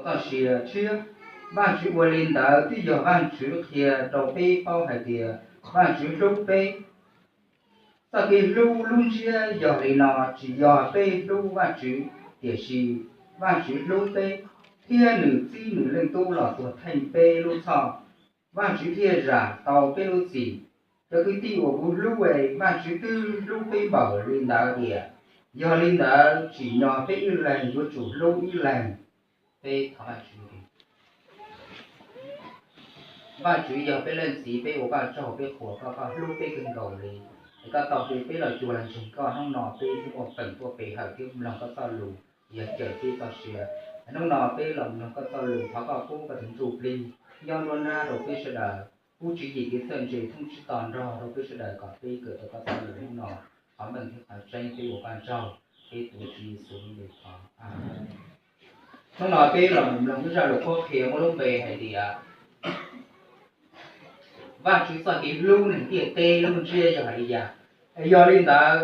txoj sia tshiab. Vajtswv ua li ntawd twb yog Vajtswv qhia rau peb paub hais tias Vajtswv hlub peb. Txoj kev hlub lub ntsiab yog li no: tsis yog peb hlub Vajtswv, tiam sis Vajtswv hlub peb, thiab nws txib nws Leej Tub los tuag theej peb lub txhoj, Vajtswv thiaj zam tau peb lub txim. Cov kwv tij uas kuv hlub es, Vajtswv twb hlub peb npaum li ntawd tiag. Yog li ntawd, tsim nyog peb ib leeg yuav tsum hlub ib leeg. Peb thov Vajtswv. Vajtswv yog peb leej txiv, peb ua koj tsaug, peb qhuas koj, koj hlub peb kawg nkaus li. Es koj tau hu peb los cuag los ntseeg koj hnub no, peb thiaj muaj peev tuaj pe hawm thiab mloog koj txoj lus, yog cawm peb txoj sia. Hnub no peb los mloog koj txoj lus, thov koj pub koj tus ntsuj plig nyob nruab nrab rau peb sawv daws, pub tswv yim kev txawj ntse thoob tsib to nrog rau peb sawv daws kom peb kawm tau koj txoj lus hnub no. Qhov meej thiab qhov tseeb peb ua koj tsaug, peb tuav Tswv Yexus lub npe thov. Hnub no peb los mus mloog ib zaj lus qhuab qhia muaj lub npe hais tias Vajtswv txoj kev hlub neeg ntiaj teb lub ntsiab yog li cas. Yog li ntawd,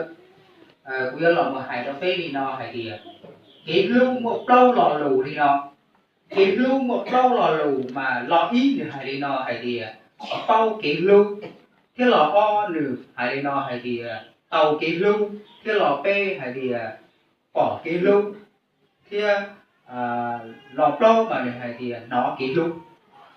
kuv yuav los mus hais rau peb li no hais tias kev hlub muaj plaub lo lus li no. Kev hlub muaj plaub lo lus, mas lo ib nws hais li no hais tias paub kev hlub, thiab lo ob nws hais li no hais tias tau kev hlub, thiab lo peb hais tias pom kev hlub, thiab lo plaub mas nws hais tias hnov kev hlub.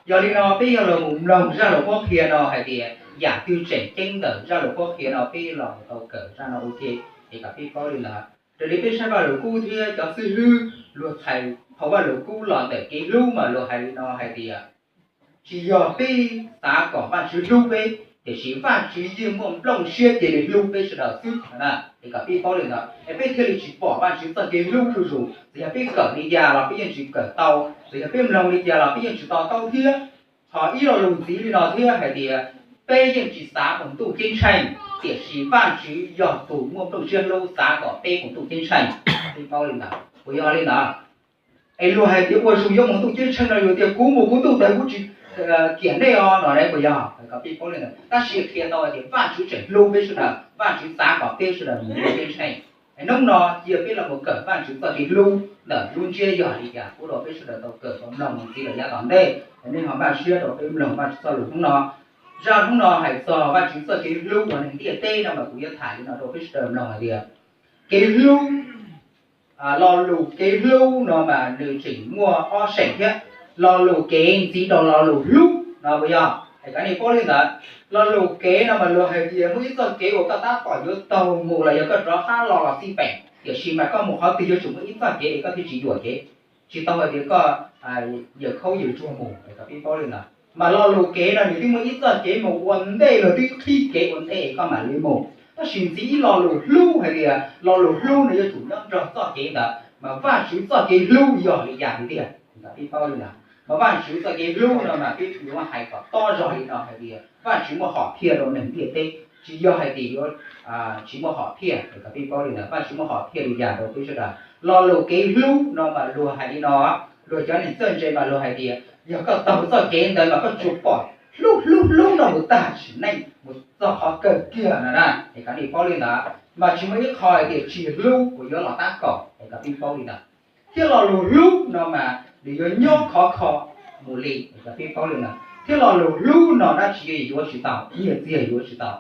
Yog li no peb yuav los mus mloog zaj lus qhuab qhia no hais tias yam twg tseem ceeb ntawm zaj lus qhuab qhia no, peb los mus tau kawm zaj no ua ke, es kom peb paub li ntawd. Raws li peb saib Vaj Lus Kub thiab cov xib hwb luag txhais phau Vaj Lus Kub los ntawm kev hlub mas luag hais li no hais tias tsis yog peb xav kom Vajtswv hlub peb, tiam sis Vajtswv yeej muaj nplooj siab cia li hlub peb sawv daws xwb. Es kom peb paub li ntawd es peb thiaj li tsis pom Vajtswv txoj kev hlub zuj zus. Txawm yog peb kawm li cas los peb yeej tsis kawm tau, txawm yog peb mloog li cas los peb yeej tsis to taub thiab. Ho ib lo lus ntxiv li no thiab hais tias peb yeej tsis xav mus ntuj ceeb tsheej, tiam sis Vajtswv yog tus muaj nplooj siab hlub xav kom peb mus ntuj ceeb tsheej. Peb paub li ntawd, puas yog li ntawd? Es luag hais tias ua zus yuav mus ntuj ceeb tsheej no, luag tias kuv mus kuv ntuj tawv kuv tsis kiam nej os no ne, puas yog? Kom peb paub li ntawd, tab sis qhia tau hais tias Vajtswv tseem hlub peb sawv daws, Vajtswv xav kom peb sawv daws mus ntuj ceeb tsheej. Hnub no cia peb los mus kawm Vajtswv txoj kev hlub ntawm lub ntsiab yog li cas pub rau peb sawv daws tau kawm tau mloog mus txij los yav tom ntej. Nej ho npaj siab rau peb mloog Vajtswv txoj lus hnub no. Zaj hnub no hais txog Vajtswv txoj kev hlub uas neeg ntiaj teb no mas kuv yuav tham li no rau peb sawv daws mloog hais tias kev hlub, lo lus kev hlub no mas nws tseem muaj ob seem thiab. Lo lus kev ntxiv rau lo lus hlub no puas yog? Es kom nej paub li ntawd. Lo lus kev no mas luag hais tias muaj ib txoj kev uas koj tab tom yuav taug mus los yog koj rov qab los los xij peem, tiam sis mas koj mus qhov twg yuav tsum muaj ib txoj kev es koj thiaj tsis yuam kev. Tsis tau hais tias koj yawm khaub yawm tsuag mus, es kom peb paub li ntawd. Mas lo lus kev no nws twb muaj ib txoj kev mus ua ntej, luag twb qhib kev ua ntej koj mam li mus. Tab sis ntxiv ib lo lus hlub hais tias lo lus hlub no yuav tsum nyob nrog txoj kev ntawd, mas Vajtswv txoj kev hlub yog li cas tiag tiag, kom peb paub li ntawd. Mas Vajtswv txoj kev hlub no mas peb yuav hais kom tob zog li no hais tias Vajtswv muaj hom phiaj rau neeg ntiaj teb, tsis yog hais tias yuav tsis muaj hom phiaj, kom peb paub li ntawd. Vajtswv muaj hom phiaj li cas rau peb sawv daws? Lo lus kev hlub no mas luag hais li no, luag cov neeg txawj ntse mas luag hais tias yog koj taug txoj kev ntawd mas koj tsuas pom hlub hlub hlub nrog mus tag sim neej mus txog qhov kawg kiag no na, es kom nej paub li ntawd. Mas tsis muaj ib qho hais tias tsis hlub uas yuav los tab kaum, es kom peb paub li ntawd. Thiab lo lus hlub no mas nws yuav nyob khov kho mus li, es kom peb paub li ntawd. Thiab lo lus hlub no dab tsi yuav tsis tau? Nyiaj txiag yuav tsis tau.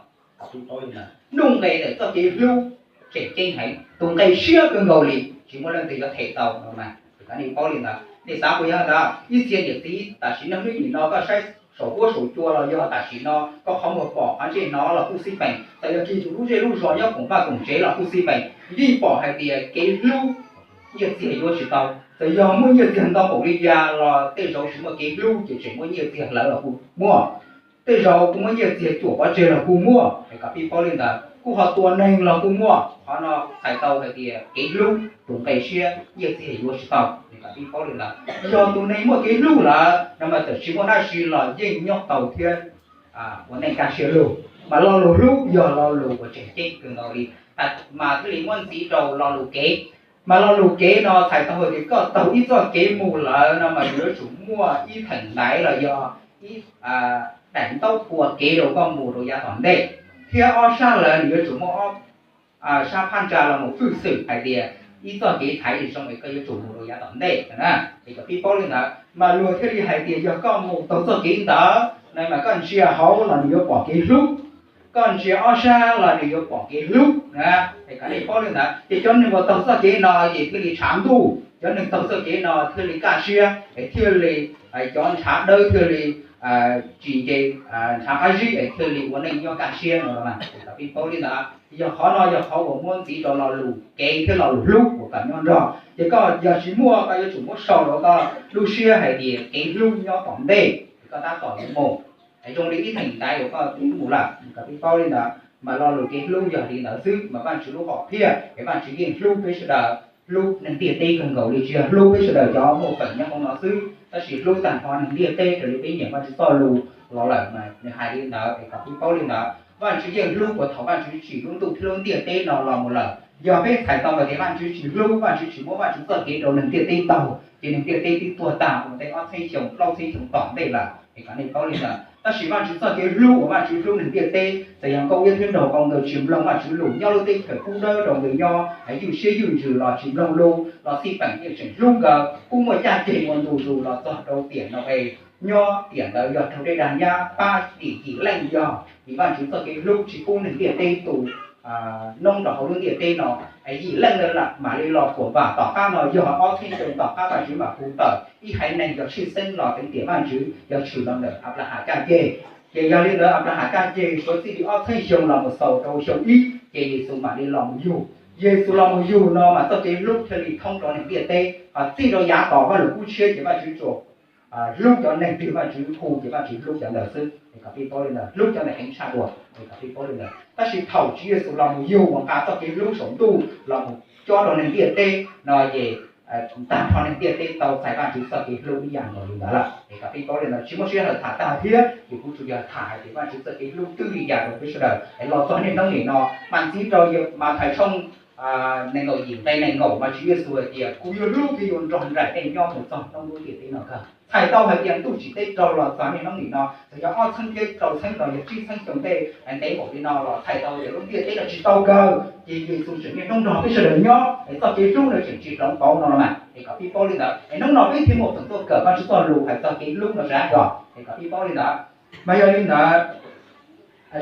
Nuj nqes ntawm txoj kev hlub tseem ceeb heev, tus nqe siab kawg nkaus li, tsis muaj leej twg yuav them tau no mas, es kom nej paub li ntawd. Nej xav puas yog ntawd? Ib txhia niam txiv tam sim neej hnub nim no koj saib saum huab saum cua los yog tam sim no koj qhov muag pom qhov ntsej hnov los kuj xij peem, txawm yog kis tus lub zej lub zos nyob koom vaj koom tsev los kuj xij peem, yeej pom hais tias kev hlub nyiaj txiag yuav tsis tau. Txawm yog muaj nyiaj txiag ntau npaum li cas los tej zaum tsis muaj kev hlub ces tseem muaj nyiaj txiag hlawv los kuj muaj, tej zaum kuj muaj nyiaj txiag cuam pov tseg los kuj muaj, es kom peb paub li ntawd. Kuj ho tua neeg los kuj muaj. Qhov no txhais tau hais tias kev hlub, tus nqe siab, nyiaj txiag yuav tsis tau, es kom peb paub li ntawd. Yog tus neeg muaj kev hlub lawm no mas txawm tsis muaj dab tsi los yeej nyob tau thiab ua neej kaj siab lug. Mas lo lus hlub yog lo lus uas tseem ceeb kawg nkaus li, mas thiaj li muab ntxiv rau lo lus kev. Mas lo lus kev no txhais tau hais tias koj taug ib txoj kev mus lawm no mas yuav tsum muaj ib theem ntaiv los yog ib daim ntaub pua kev rau koj mus rau yav tom ntej. Thiab ob sab lawv nws yuav tsum muaj ob sab phab ntsa los mus hwj xwm hais tias ib txoj kev thaiv zoo es koj yuav tsum mus rau yav tom ntej na. Es kom peb paub li ntawd mas luag thiaj li hais tias yog koj mus taug txoj kev ntawd na mas koj ntsia hauv los nws yuav pom kev hlub, koj ntsia ob sab los nws yuav pom kev hlub na. Es kom nej paub li ntawd ces cov neeg uas taug txoj kev no ces thiaj li tshav ntuj, cov neeg taug txoj kev no thiaj li kaj siab es thiaj li, cov ntshav dawb thiaj li tsis nce ntshav qab zib es thiaj li ua neej nyob kaj siab no los mas. Es kom peb paub li ntawd yog qhov no yog qhov uas muab ntxiv rau lo lus kev thiab lo lus hlub uas koj nyob nrog. Ces koj yog tsis muaj koj yuav tsum muab sau rau koj lub siab hais tias kev hlub nyob tom ntej es koj tab tom yuav mus. Zoo li ib theem ntaiv uas koj twb mus lawm, kom peb paub li ntawd mas lo lus kev hlub yog li ntawd xwb mas Vajtswv lub hom phiaj es Vajtswv yeej hlub peb sawv daws, hlub neeg ntiaj teb kawg nkaus li, tsis yog hlub peb sawv daws cov muaj feem nyob hauv no xwb tab sis hlub tag nrho neeg ntiaj teb raws li peb nyiam Vajtswv txoj lus los lawm mas nws hais li ntawd es kom peb paub li ntawd. Vajtswv yeej hlub puas thaum Vajtswv tsim lub ntuj thiab lub ntiaj teb no los mus lawm. Yog peb txhais tau hais tias Vajtswv tsis hlub, Vajtswv tsis muab Vajtswv txoj kev rau neeg ntiaj teb taug ces neeg ntiaj teb twb tuag tag ua ntej ob txhiab xyoo plaub txhiab xyoo tom ntej lawm es kom nej paub li ntawd. Tab sis Vajtswv txoj kev hlub uas Vajtswv hlub neeg ntiaj teb, txawm yog Nkauj Iab thiab Nraug Qau nkawd tsis mloog Vajtswv lus nyob lub teb chaws kub dawb rau nkawd nyob, ywj siab ywj ntsws los tsis mloog lus los xij peem yeej tseem hlub nkawd, kuj muaj caj ceg ua ntu zus los txog rau tiam no es nyob tiam ntawd yog raug dej dag nyab pab tim yim leej yog vim Vajtswv txoj kev hlub tsis pub neeg ntiaj teb tu noob rau hauv lub ntiaj teb no. Yim leej ntawd mam li los puas vam tom qab no yog ob txhiab xyoo tom qab Vajtswv mam hu tawm ib haiv neeg yog tshwj xeeb los teev tiam Vajtswv yog tshwm los ntawm Anplahas caj ceg. Ces yog li ntawd Anplahas caj ceg suav txij li ob txhiab xyoo los mus xaus rau xyoo ib ces Yexus mam li los mus yug. Yexus los mus yug no mas txoj kev hlub thiaj li thoob rau neeg ntiaj teb, ho txij rau yav tom Vajluskub Tshiab ces Vajtswv tsuas hlub cov neeg twg Vajtswv hu ces Vajtswv hlub cov ntawd xwb es kom peb paub li ntawd, hlub cov ntawd heev tshaj dua es kom peb paub li ntawd. Tab sis thaum Tswv Yexus los mus yug uas nqa txoj kev hlub saum ntuj los mus cob rau neeg ntiaj teb no ces tag nrho neeg ntiaj teb tau txais Vajtswv txoj kev hlub ib yam nkaus li ntawd lawm es kom peb paub li ntawd. Tsis muaj sij hawm tham tag thiab ces kuv tsuas yog tham hais tias Vajtswv txoj kev hlub twb li cas rau peb sawv daws es los txog niaj hnub nim no mas ntxiv rau Mathais tshooj nees nkaum yim nqe nees nkaum mas Tswv Yexus hais tias kuv yuav hlub thiab yuav nrog nraim nej nyob mus txog hnub lub ntiaj teb no kawg. Txhais tau hais tias ntuj tsim teb raug los txog niaj hnub nim no txawm yog ob txhiab thiab rau txhiab los yog tsib txhiab xyoo tej ntev npaum li no los txhais tau tias lub ntiaj teb no tsis tau kawg ces Yexus tseem niaj hnub nrog peb sawv daws nyob es txoj kev hlub no tseem tsis hloov pauv no los mas es kom peb paub li ntawd. Es hnub no peb thiaj muaj feem tuaj kawm Vajtswv txoj lus hais txog kev hlub no sab yog es kom peb paub li ntawd. Mas yog li ntawd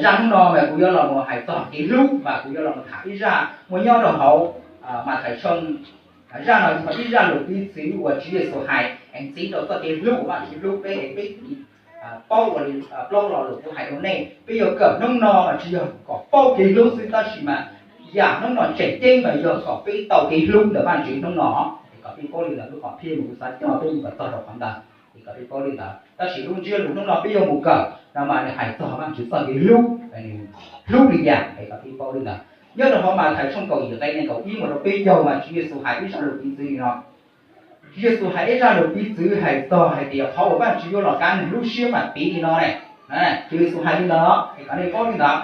zaj hnub no mas kuv yuav los mus hais txog kev hlub mas kuv yuav los mus tham ib zaj muaj nyob rau hauv Mathais tshooj. Zaj no yog ib zaj lus piv txwv uas Tswv Yexus hais es ntxiv rau txoj kev hlub uas Vajtswv hlub peb es peb paub ua li plaub lo lus kuv hais rau nej. Peb yuav kawm hnub no mas tsis yog kom paub kev hlub xwb tab sis mas yam hnub no tseem ceeb mas yog kom peb tau kev hlub ntawm Vajtswv hnub no. Es kom peb paub li ntawd, lub hom phiaj mas kuv xav coj peb mus kom txog rau qhov ntawd es kom peb paub li ntawd. Tab sis lub ntsiab lus hnub no peb yuav mus kawm no mas nws hais txog Vajtswv txoj kev hlub, hlub li cas es kom peb paub li ntawd. Nyob rau hauv Mathais tshooj kaum yim nqe nees nkaum ib mus rau peb caug mas Tswv Yexus hais ib zaj lus piv txwv li no. Tswv Yexus hais ib zaj lus piv txwv hais txog hais tias qhov uas Vajtswv yuav los kav neeg lub siab mas piv li no ne. Tswv Yexus hais li ntawd es kom nej paub li ntawd.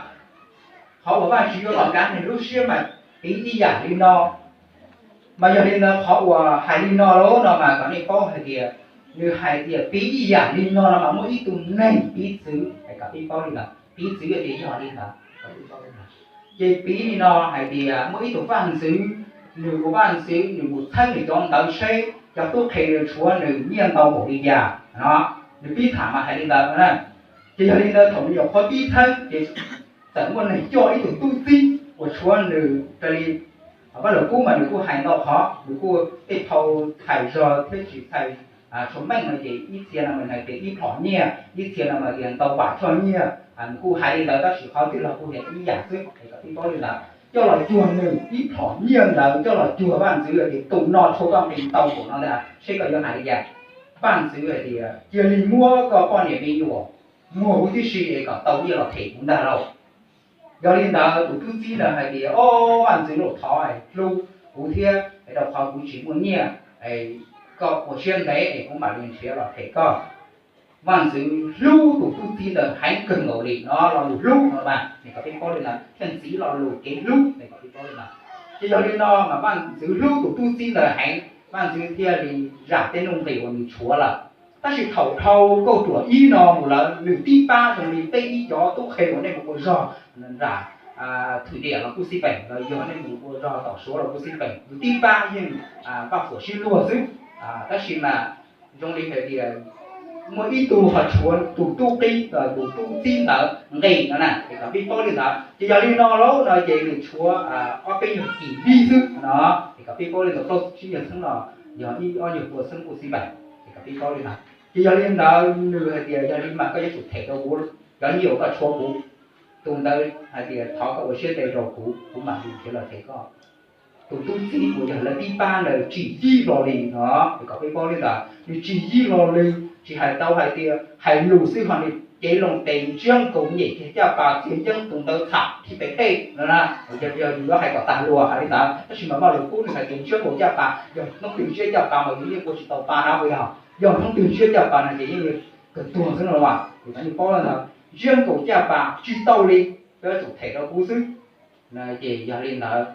Qhov uas Vajtswv yuav los kav neeg lub siab mas piv ib yam li no. Mas yog li ntawd qhov uas hais li no lauj no mas kom nej paub hais tias nws hais tias piv ib yam li no no mas muaj ib tug neeg piv txwv es kom peb paub li ntawd, piv txwv tias yog li ntawd. Ces piv li no hais tias muaj ib tug vaj ntxwv, nws ua vaj ntxwv nws mus txheeb nws cov ntawv seb cov tub qhe nws tshuav nws nyiaj ntau npaum li cas no. Nws pib tham mas hais li ntawd na. Ces yog li ntawd thaum nws nyuam qhuav pib txheeb ces txawm muaj neeg coj ib tug tub txib uas tshuav nws raws li Vaj Lug Kub mas nws kuj hais ntau qhov, nws kuj tej phau txhais zog thiab tsis txhais tshua meej no ces ib txhia no mas hais tias ib plhom nyiaj, ib txhia no mas tias ntau vam choj nyiaj. Nws kuj hais li ntawd tab sis qhov twg los kuj yog ib yam xwb es kom peb paub li ntawd. Coj los cuag nws ib plhom nyiaj ntawd coj los cuag vaj ntxwv hais tias tus no tshuav koj nqi ntau npaum no ntag seb koj yuav hais li cas. Vaj ntxwv hais tias cia li muab koj poj niam me nyuam muag huv tib si es kom tau nyiaj los them kuv ntag lauj. Yog li ntawd tus tub txib ntawd hais tias, o, vaj ntxwv lauj, thov hlub kuv thiab es rau qhov kuv tsis muaj nyiaj, koj ua siab ntev es kuv mam li nrhiav los them koj. Vaj ntxwv hlub tus tub txib ntawd heev kawg nkaus li no, lo lus hlub no mas es kom peb paub li ntawd, thiaj ntxiv lo lus kev hlub es kom peb paub li ntawd. Ces yog li no mas vaj ntxwv hlub tus tub txib ntawd heev, vaj ntxwv thiaj li zam tej nuj nqis uas nws tshuav lawm. Tab sis thaum dhau kauj ruam ib no mus lawm nws tib pab zoo li peb ib cov tub qhe uas nej mus ua zog nram thwm diam los kuj xij peem, los yog nej mus ua zog tom Suav los kuj xij peem, tus tib pab yeej paj huam sib luag xwb. Tab sis mas zoo li hais tias muaj ib tug ho tshuav tus tub qib, tus tub txib ntawd nqis no na, es kom peb paub li ntawd. Ces yog li no lauj no ces nws tshuav ob peb nyuag kis vij xwb no, es kom peb paub li ntawd, plaub tsib nyuag xeeb los yog ib ob nyuag pua xeeb kuj xij peem, es kom peb paub li ntawd. Ces yog li ntawd nws hais tias yog li mas koj yuav tsum them rau kuv cov nyiaj uas koj tshuav kuv. Tus ntawd hais tias thov koj ua siab ntev rau kuv, kuv mam li khiav los them koj. Tus tub txib uas yog lawv tib pab ntawd tsis yig hlo li no, es kom peb paub li ntawd, nws tsis yig hlo li, tsis hais tau hais tias hais lus xwb ho nws cev loo tes ntsiab nkaus nyem kiag caj pas txiav yeeb tus ntawd txham thib pem dej no na. Yog yus yuav hais kom tag luag hais li ntawd, tab sis mas Vaj Lus Kub nws hais tias ntsiab nkaus caj pas, yog hnub twg ntsiab caj pas mas yus yeej ua tsis tau pa na puas yog? Yog hnub twg ntsiab caj pas no ces yeej kawg tuag xwb no as. Ces nej paub li ntawd, ntsiab nkaus caj pas tsis tau li, koj yuav tsum them rau kuv xwb. Ces yog li ntawd,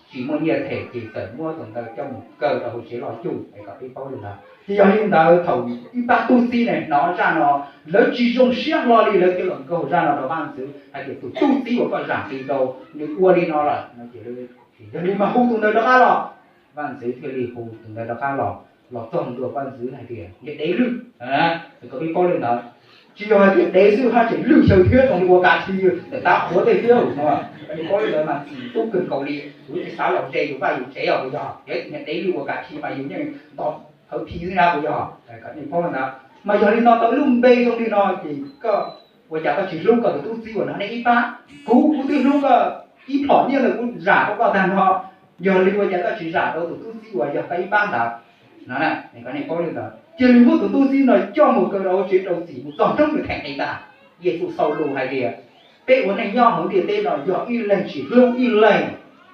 tsis muaj nyiaj them ces txawm muab tus ntawd coj mus kaw rau hauv tsev loj cuj, es kom peb paub li ntawd. Ces yog li ntawd thaum ib pab tub txib ne hnov zaj no, lawv tsis zoo siab hlo li, lawv thiaj los nkaug zaj no rau vaj ntxwv hais tias tus tub txib uas koj zam nqis rau nws ua li no lawm no, ces yog li mas hu tus ntawd rov qab los. Vaj ntxwv thiaj li hu tus ntawd rov qab los. Los txog ntua vaj ntxwv hais tias, Niag dev lwj, kom peb paub li ntawd, tsis yog hais tias dev xwb haj tseem lwj xyaw thiab, zoo li ua kav thi tawm tab qhuav tej thiab no. Kom nej paub li ntawd mas txim tub kawg nkaus li, yus tsis xav los ze yus vaj yus tsev os puas yog? Yog ib tug niag dev lwj ua kav thi mas yus yeej nto thawv phi xwb na puas yog? Kom nej paub li ntawd. Mas yog li no tau ib lub npe zoo li no ces koj ua cas koj tsis hlub koj tus tub txib uas nrog nej ib pab? Kuv, kuv twb hlub koj ib plhom nyiaj ntawd kuv zam rau koj tag nrho, yog li ua cas koj tsis zam rau tus tub txib uas yog koj ib pab ntawd? No, kom nej paub li ntawd, cia li muab tus tub txib no coj mus kaw rau hauv tsev rau txim mus txog hnub nws theem qis ntag. Yexus xaus lus hais tias, peb ua neej nyob hauv ntiaj teb no yog ib leeg tsis hlub ib leeg,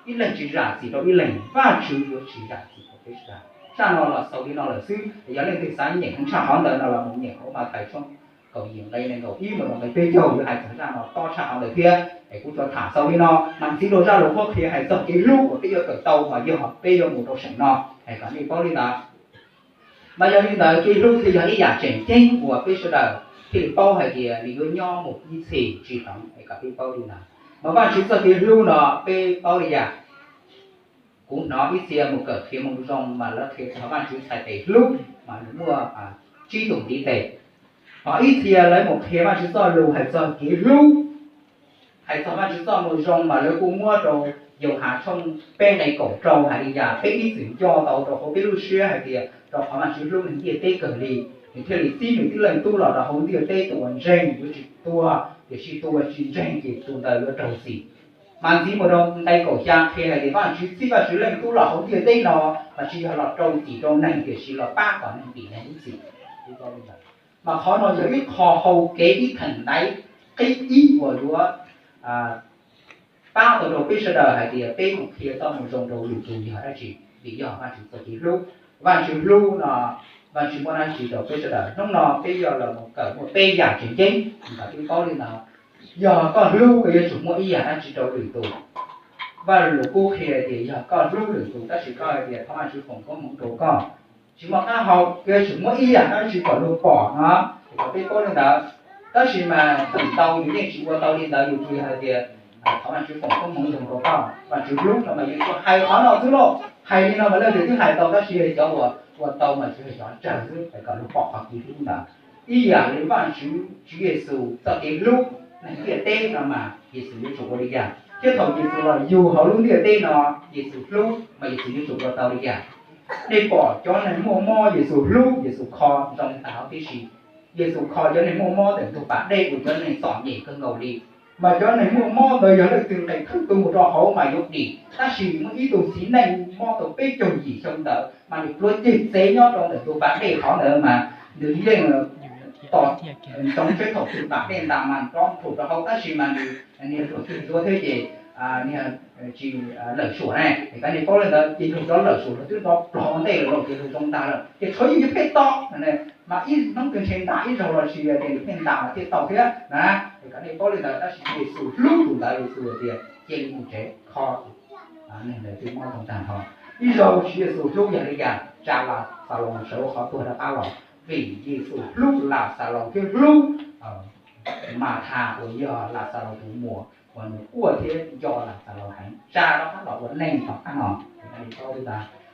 ib leeg tsis zam txim rau ib leeg, Vajtswv yuav tsis zam txim rau peb sawv daws. Zaj no los xaus li no lawm xwb, yog leej twg xav nyeem heev tshaj qhov ntawd no los mus nyeem hauv Mathais tshooj kaum yim nqe nees nkaum ib mus rau nqe peb caug yuav hais txog zaj no tob tshaj qhov ntawd thiab. Es kuv tsuas tham xaus li no mas ntxiv rau zaj lus qhuab qhia hais txog kev hlub uas peb yuav kawm tau mas yog peb yuav mus rau seem no, es kom nej paub li ntawd. Mas yog li ntawd kev hlub thiaj yog ib yam tseem ceeb uas peb sawv daws thiaj li paub hais tias nws yuav nyob mus ib txhis tsis heev, es kom peb paub li ntawd. Mas Vajtswv txoj kev hlub no peb paub li cas? Kuv hnov ib txhia mus kawm qhia Moo Zoo mas lawv qhia txog Vajtswv txhais tes hlub mas nws muaj tsib tus ntiv tes. Ho ib txhia lawv mus qhia Vajtswv txoj lus hais txog kev hlub, hais txog Vajtswv txoj Moo Zoo mas lawv kuj muab rau Yauhas tshooj peb nqe kaum rau hais li cas, peb ib txwm nco tau rau hauv peb lub siab hais tias rau qhov Vajtswv hlub neeg ntiaj teb kawg li, nws thiaj li txib nws tib leeg tub los rau hauv ntiaj teb tus uas ntseeg yuav tsis tuag, tiam sis tus uas tsis ntseeg ces tus ntawd yuav raug txim. Mas ntxiv mus rau nqe kaum xya qhia hais tias Vajtswv txib Vajtswv leej tub los hauv ntiaj teb no mas tsis yog los rau txim rau neeg, tiam sis los pab kom neeg dim neeg lub txim. Mas qhov no yog ib qho hau kev ib theem ntaiv qib ib uas yuav pab tau rau peb sawv daws hais tias peb mus qhia txoj Moo Zoo rau lwm tus yog dab tsi, vim yog Vajtswv txoj kev hlub. Vajtswv hlub no, Vajtswv muaj dab tsi rau peb sawv daws? Hnub no peb yuav los mus kawm muaj peb yam tseem ceeb kom peb paub li ntawd. Yog koj hlub koj yuav tsum muaj ib yam dab tsi rau lwm tus. Vaj Lus Kub qhia tias yog koj hlub lwm tus tab sis koj hais tias thov Vajtswv foom koob hmoov rau koj, tsis muaj qab hau, koj yuav tsum muaj ib yam dab tsi kom luag pom no, es kom peb paub li ntawd. Tab sis mas feem ntau yus yeej tsis ua tau li ntawd, yus tsuas yog hais tias thov Vajtswv foom koob hmoov rau koj, Vajtswv hlub no mas yus tsuas hais qhov no xwb lauj. Hais li no mas leej twg twb hais tau tab sis cov uas ua tau mas tsuas yog cov tsawg xwb, es kom luag pom qhov kev hlub ntawd. Ib yam li Vajtswv Tswv Yexus txoj kev hlub neeg ntiaj teb no mas Yexus yuav tsum ua li cas, thiab thaum Yexus los yug hauv lub ntiaj teb no Yexus hlub mas Yexus yuav tsum ua tau li cas? Nej pom cov neeg muaj mob Yexus hlub, Yexus kho zoo tas huv tib si. Yexus kho cov neeg muaj mob ntawm ntug pas dej uas cov neeg txom nyem kawg nkaus li. Mas cov neeg muaj mob ntawd yog leej twg nqes thawj tug mus rau hauv mas yuav dim. Tab sis muaj ib tug txiv neej mob tau peb caug yim xyoo ntawd mas nws pluav ceg txev nyob rau ntawm tus pas dej qhov ntawd mas nws yeej tos ntsoov seb thaum twg pas dej ntas mas nrov nrhuav rau hauv, tab sis mas nws niag ruam tig ntua thiab ces niag tsis lawm suam ne, es kom nej paub li ntawd ces luag cov lawm suam luag twb nrov plog ua ntej lawm lauj, ces luag zoo ntag lawm ces tshuav yeej yuav pheej tos. Mas ib hnub twg ntshe ntas ib zaug los tsis tias nws pheej ntas mas thiaj tau thiab na. Es kom nej paub li ntawd, tab sis Tswv Yexus hlub tus ntawd, Yexus hais tias cia li mus tsev kho neeg ntawd twb mob zoo tag nrho. Ib zaug Tswv Yexus hlub yog li cas? Tsa Laxaloos sawv hauv qhov tuag rov qab los, vim Yexus hlub Laxaloos thiab hlub Mathas uas yog Laxalaus tus muam uas nws quaj thiab nco Laxalaus heev, tsa rov qab los ua neeg tom qab no.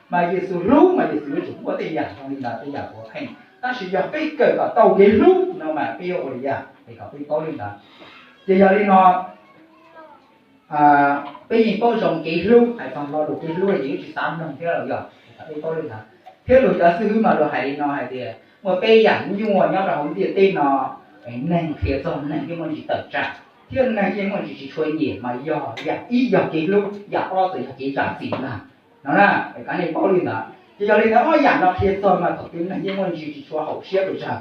Mas Yexus hlub mas Yexus yuav tsum muaj tej yam zoo li ntawd, tej yam puav pheej, tab sis yog peb kawm kom tau kev hlub no mas peb yuav ua li yam es kom peb paub li ntawd. Ces yog li no, peb yeej paub zoo kev hlub, hais txog lo lus kev hlub ces yeej tsis xav mloog thiab los yog, peb paub li ntawd. Thiab lus cov xib hwb mas luag hais li no hais tias muaj peb yam nyuaj nyob rau hauv ntiaj teb no, neeg qhia txog neeg yeej muaj ntsis tawm tsam thiab neeg yeej muaj ntsis tsis tshua nyiam, mas yog yam ib yog kev hlub, yam ob txawm yog kev zam txim ntag. No na, kom nej paub li ntawd. Ces yog li ntawd ob yam no qhia txog mas thaum twg neeg yeej muaj ntsis tsis tshua haum siab pes tsawg.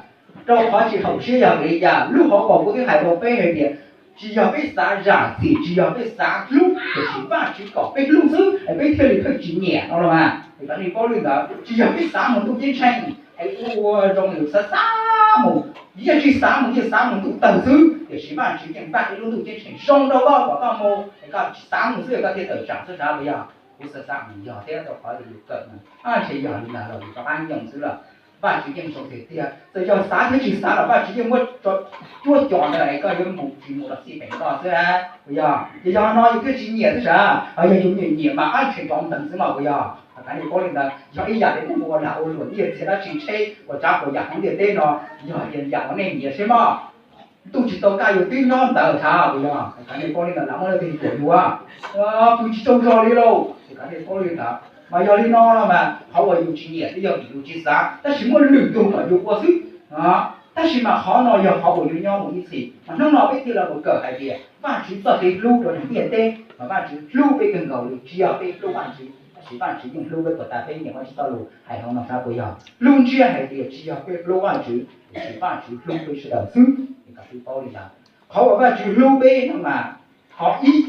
Rau qhov tsis haum siab yog vim li cas? Lub hauv paus kuv twb hais rau peb hais tias tsis yog peb xav zam txim, tsis yog peb xav hlub, tiam sis Vajtswv kom peb hlub xwb es peb thiaj li pheej tsis nyiam no los mas. Es kom nej paub li ntawd, tsis yog peb xav mus ntuj ceeb tsheej es ua zoo li xav xav mus, yeej tsis xav mus, yeej xav mus ntuj tawg xwb, tiam sis Vajtswv yeej npaj ib lub ntuj ceeb tsheej zoo rau koj kom koj mus, es koj tsis xav mus xwb es koj thiaj tawm tsam xwb sav los yog? Kuv xav xav mus yog thiab rau qhov yus kawm mas ntshe yog li ntawd los yus rov qab nyoog xwb lawm. Vajtswv yeej zoo tiag tiag, txawm yog xav thiab tsis xav los Vajtswv yeej muab cuab cos ntawd es koj yuav mus tsis mus los xij peem koj xwb, puas yog? Ces yog no yus thiaj tsis nyiam xwb sav, ho yog yus nyiam nyiam mas ab ntshe rov nteeg xwb mas puas yog? Kom nej paub li ntawd, yog ib yam li nej mus ua lag ua luam nyiaj txiag dab tsi tsheb uas tsav puas yam hauv ntiaj teb no, yog yam uas nej nyiam seb mog. Ntuj tsis tau kaj yus twb nyob ntawd sav puas yog? Kom nej paub li ntawd, lam muab leej twg yuam yus, pw tsis tsaug zog li lauj. Kom nej paub li ntawd, mas yog li no no mas qhov uas yus tsis nyiam twb yog vim yus tsis xav, tab sis muaj lwm tus kom yus ua xwb. Tab sis mas qhov no yog qhov uas yus nyob mus ib txhis, mas hnub no peb thiaj li mus kawm hais tias Vajtswv txoj kev hlub rau neeg ntiaj teb, mas Vajtswv hlub peb kawg nkaus li, tsis yog peb hlub Vajtswv, tab sis Vajtswv yeej hlub peb puas tas peb nyiam Vajtswv txoj lus hais no sav puas yog? Lub ntsiab hais tias tsis yog peb hlub Vajtswv, tiam sis Vajtswv hlub peb sawv daws xwb. Es kom peb paub li ntawd, qhov uas Vajtswv hlub peb no mas qhov ib,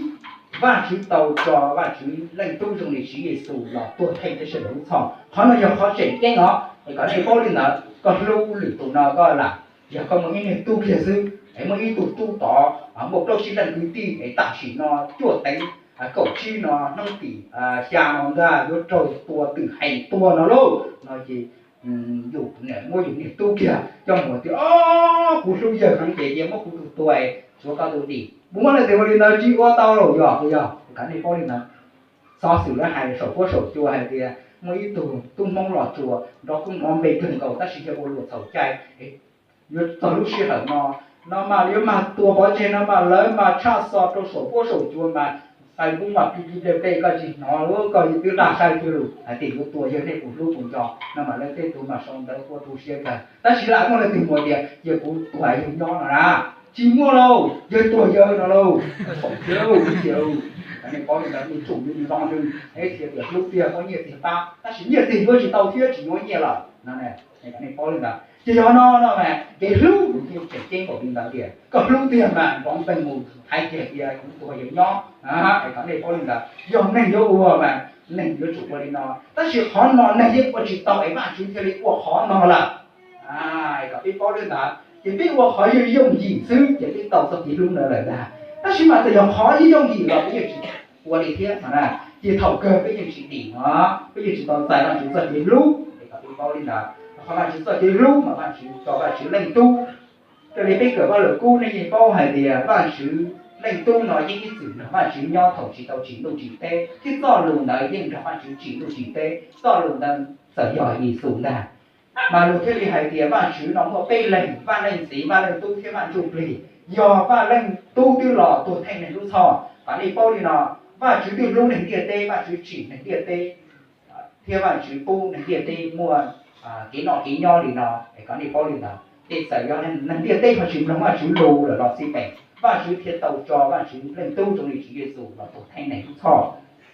Vajtswv tau tso Vajtswv Leej Tub zoo li Tswv Yexus los tuag theej peb sawv daws lub txhoj. Qhov no yog qhov tseem ceeb os, es kom nej paub li ntawd. Koj hlub lwm tus no koj lam, yog koj muaj ib niag tub kiag xwb es muaj ib tug tub tod, muaj plaub tsib leej kwv tij es tam sim no cuaj teev kaum tsib no hnub tim xya no ntag yuav raug tua twm hees tuag no lauj, no ces yus muab yus niag tub kiag coj mus tias, o, kuv hlub yawg heev ces cia muab kuv tus tuag, tsuav koj tus dim. Kuv muab leej twg ua li ntawd tsis ua tau los yog, yog kom nej paub li ntawd. Xov xwm lawv hais saum huab saum cua hais tias muaj ib tug tub Hmoob Los Tsuas nrov koob nrov npe kawg nkaus tab sis yog ua luam txhaum cai, yuav txog lub sij hawm no, no mas yuav mag tua pov tseg no mas lawv mas tshaj xov rau saum huab saum cua mas Facebook mas plig plig ple ple koj tsis hnov, koj twb dag sai kiag lus hais tias yuav tua yawg nej puas hlub puas nco no mas lawv tej tug mas sau ntawv ua tu siab kawg. Tab sis lam muaj leej twg mus tias cia kuv tuag yawg nyob no na, tsis muaj lauj, yawg tuag yawg no lauj. Saum tiag lauj, ib tiag lauj. Nej paub li ntawd, nej tsum li no nws thiaj tias hlub tiag muab nyiaj txiag pab, tab sis nyiaj txiag yuav tsis tau thiab tsis yuav nyiaj lawm no. Nej paub li ntawd, ces yog no no mas kev hlub nws thiaj tseem ceeb npaum li ntawd tias koj hlub tiag mas nrov npeeg mus thaiv kiag tias kuv tuag yawg nyob. Es kom nej paub li ntawd, yog neeg yuav ua mas neeg yuav tsum ua li no, tab sis qhov no neeg yeej ua tsis tau es Vajtswv thiaj li ua qhov no lawm. Kom peb paub li ntawd, ces peb ua qhov yooj yooj yim xwb ces peb tau txoj kev hlub ntawd lawm ntag. Tab sis mas txawm yog qhov yooj yooj yim los peb yeej tsis ua li thiab no na, ces thaum kawg peb yeej tsis dim no, peb yeej tsis tau txais Vajtswv txoj kev hlub. Es kom peb paub li ntawd, qhov Vajtswv txoj kev hlub mas Vajtswv tso Vajtswv Leej Tub. Raws li peb kawm Vajluskub nej yeej paub hais tias Vajtswv Leej Tub no yeej ib txwm nrog Vajtswv nyob thaum tsis tau tsim ntuj tsim teb, thiab txoj lus ntawd yeej nrog Vajtswv tsim ntuj tsim teb, txoj lus ntawd txawm yog Yexus ntag. Mas lus thiaj li hais tias Vajtswv no muaj peb leeg, Vaj Leej Txiv, Vaj Leej Tub thiab Vaj Ntsujplig. Yog Vaj Leej Tub twb los tuag theej neeg lub txhoj, kom nej paub li no, Vajtswv twb hlub neeg ntiaj teb, Vajtswv tsim neeg ntiaj teb thiab Vajtswv pub neeg ntiaj teb muaj kev noj kev nyob li no. Es kom nej paub li ntawd, ces txawm yog neeg ntiaj teb ho tsis mloog Vajtswv lus lawm los xij peem, Vajtswv thiaj tau tso Vajtswv Leej Tub zoo li Tswv Yexus los tuag theej neeg lub txhoj.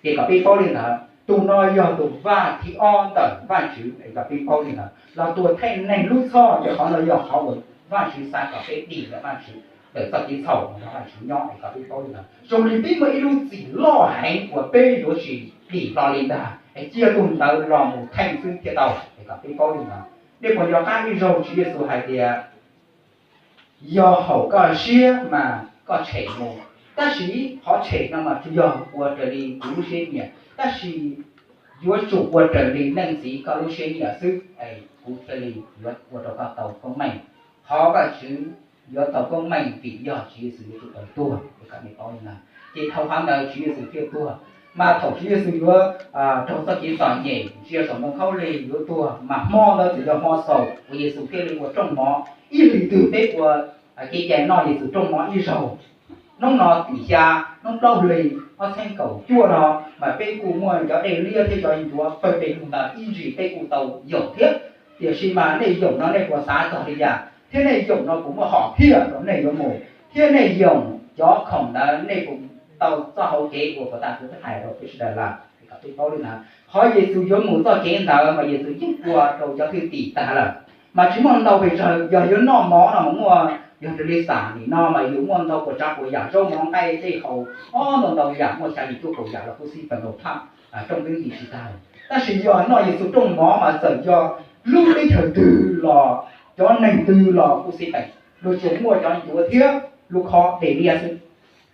Ces kom peb paub li ntawd, tus no yog tus vaj thib ob ntawm Vajtswv, es kom peb paub li ntawd, los tuag theej neeg lub txhoj. Ces qhov no yog qhov uas Vajtswv xav kom peb dim ntawm Vajtswv, ntawm txoj kev txhaum nrog Vajtswv nyob. Es kom peb paub li ntawd, zoo li peb muaj ib lub txim loj heev uas peb yuav tsis dim hlo li ntag, es cia tus ntawd los mus theej xwb thiaj tau. Es kom peb paub li ntawd, nej puas nco qab ib zaug Tswv Yexus hais tias, yog haum koj siab mas koj tshem mus, tab sis qhov tshem no mas tsuas yog ua raws li kuv lub siab nyiam, tab sis yuav tsum ua raws li Leej Txiv koj lub siab nyiam xwb es kuv thiaj li yuav ua rau koj tau koob meej. Qhov Vajtswv yuav tau koob meej vim yog Tswv Yexus yuav tsum tau tuag, kom nej paub li ntawd. Ces dhau qhov ntawd Tswv Yexus thiaj tuag. Mas thaum Tswv Yexus yuav raug txoj kev txom nyem, ntsia saum ntoo khaub lig yuav tuag, mas hmo ntawd txawm yog hmo xaus uas Yexus thiaj li ua rooj mov. Ib hlis twg peb ua kev cai noj Yexus rooj mov ib zaug. Hnub no tim xya, hnub plaub hlis ob txhiab kaum cuaj no, mas peb kuj muaj cov dej liab thiab cov ncuav pawg pes lug ntawd ib ntsis peb kuj tau yoom thiab. Tiam sis mas nej yoom no nej puas xav txog li cas, thiab nej yoom no puas muaj hom phiaj rau nej yuav mus, thiab nej yoom cov khoom ntawd nej puas tau txoj hau kev uas puas tas kuv twb hais rau peb sawv daws lawm, kom peb paub li ntawd. Qhov Yexus yuav mus txoj kev ntawd mas Yexus yeej ua rau cov thwj tim tag lawm. Mas tsis muaj ntau pes tsawg, yog yuav noj mov no mas muaj, yog raws li xam nim no mas yus muaj ntau puas tsav puas yam, zaub mov nqaij dej haus, ob ntau ntau yam, muaj xya yim cuaj kaum yam los kuj xij peem los phaj, rooj twb ntim tsis tag. Tab sis yog noj Yexus rooj mov mas txawm yog lub teb chaws twg los, cov neeg twg los kuj xij peem, luag tsuas muaj cov ncuav thiab lub khob dej liab xwb.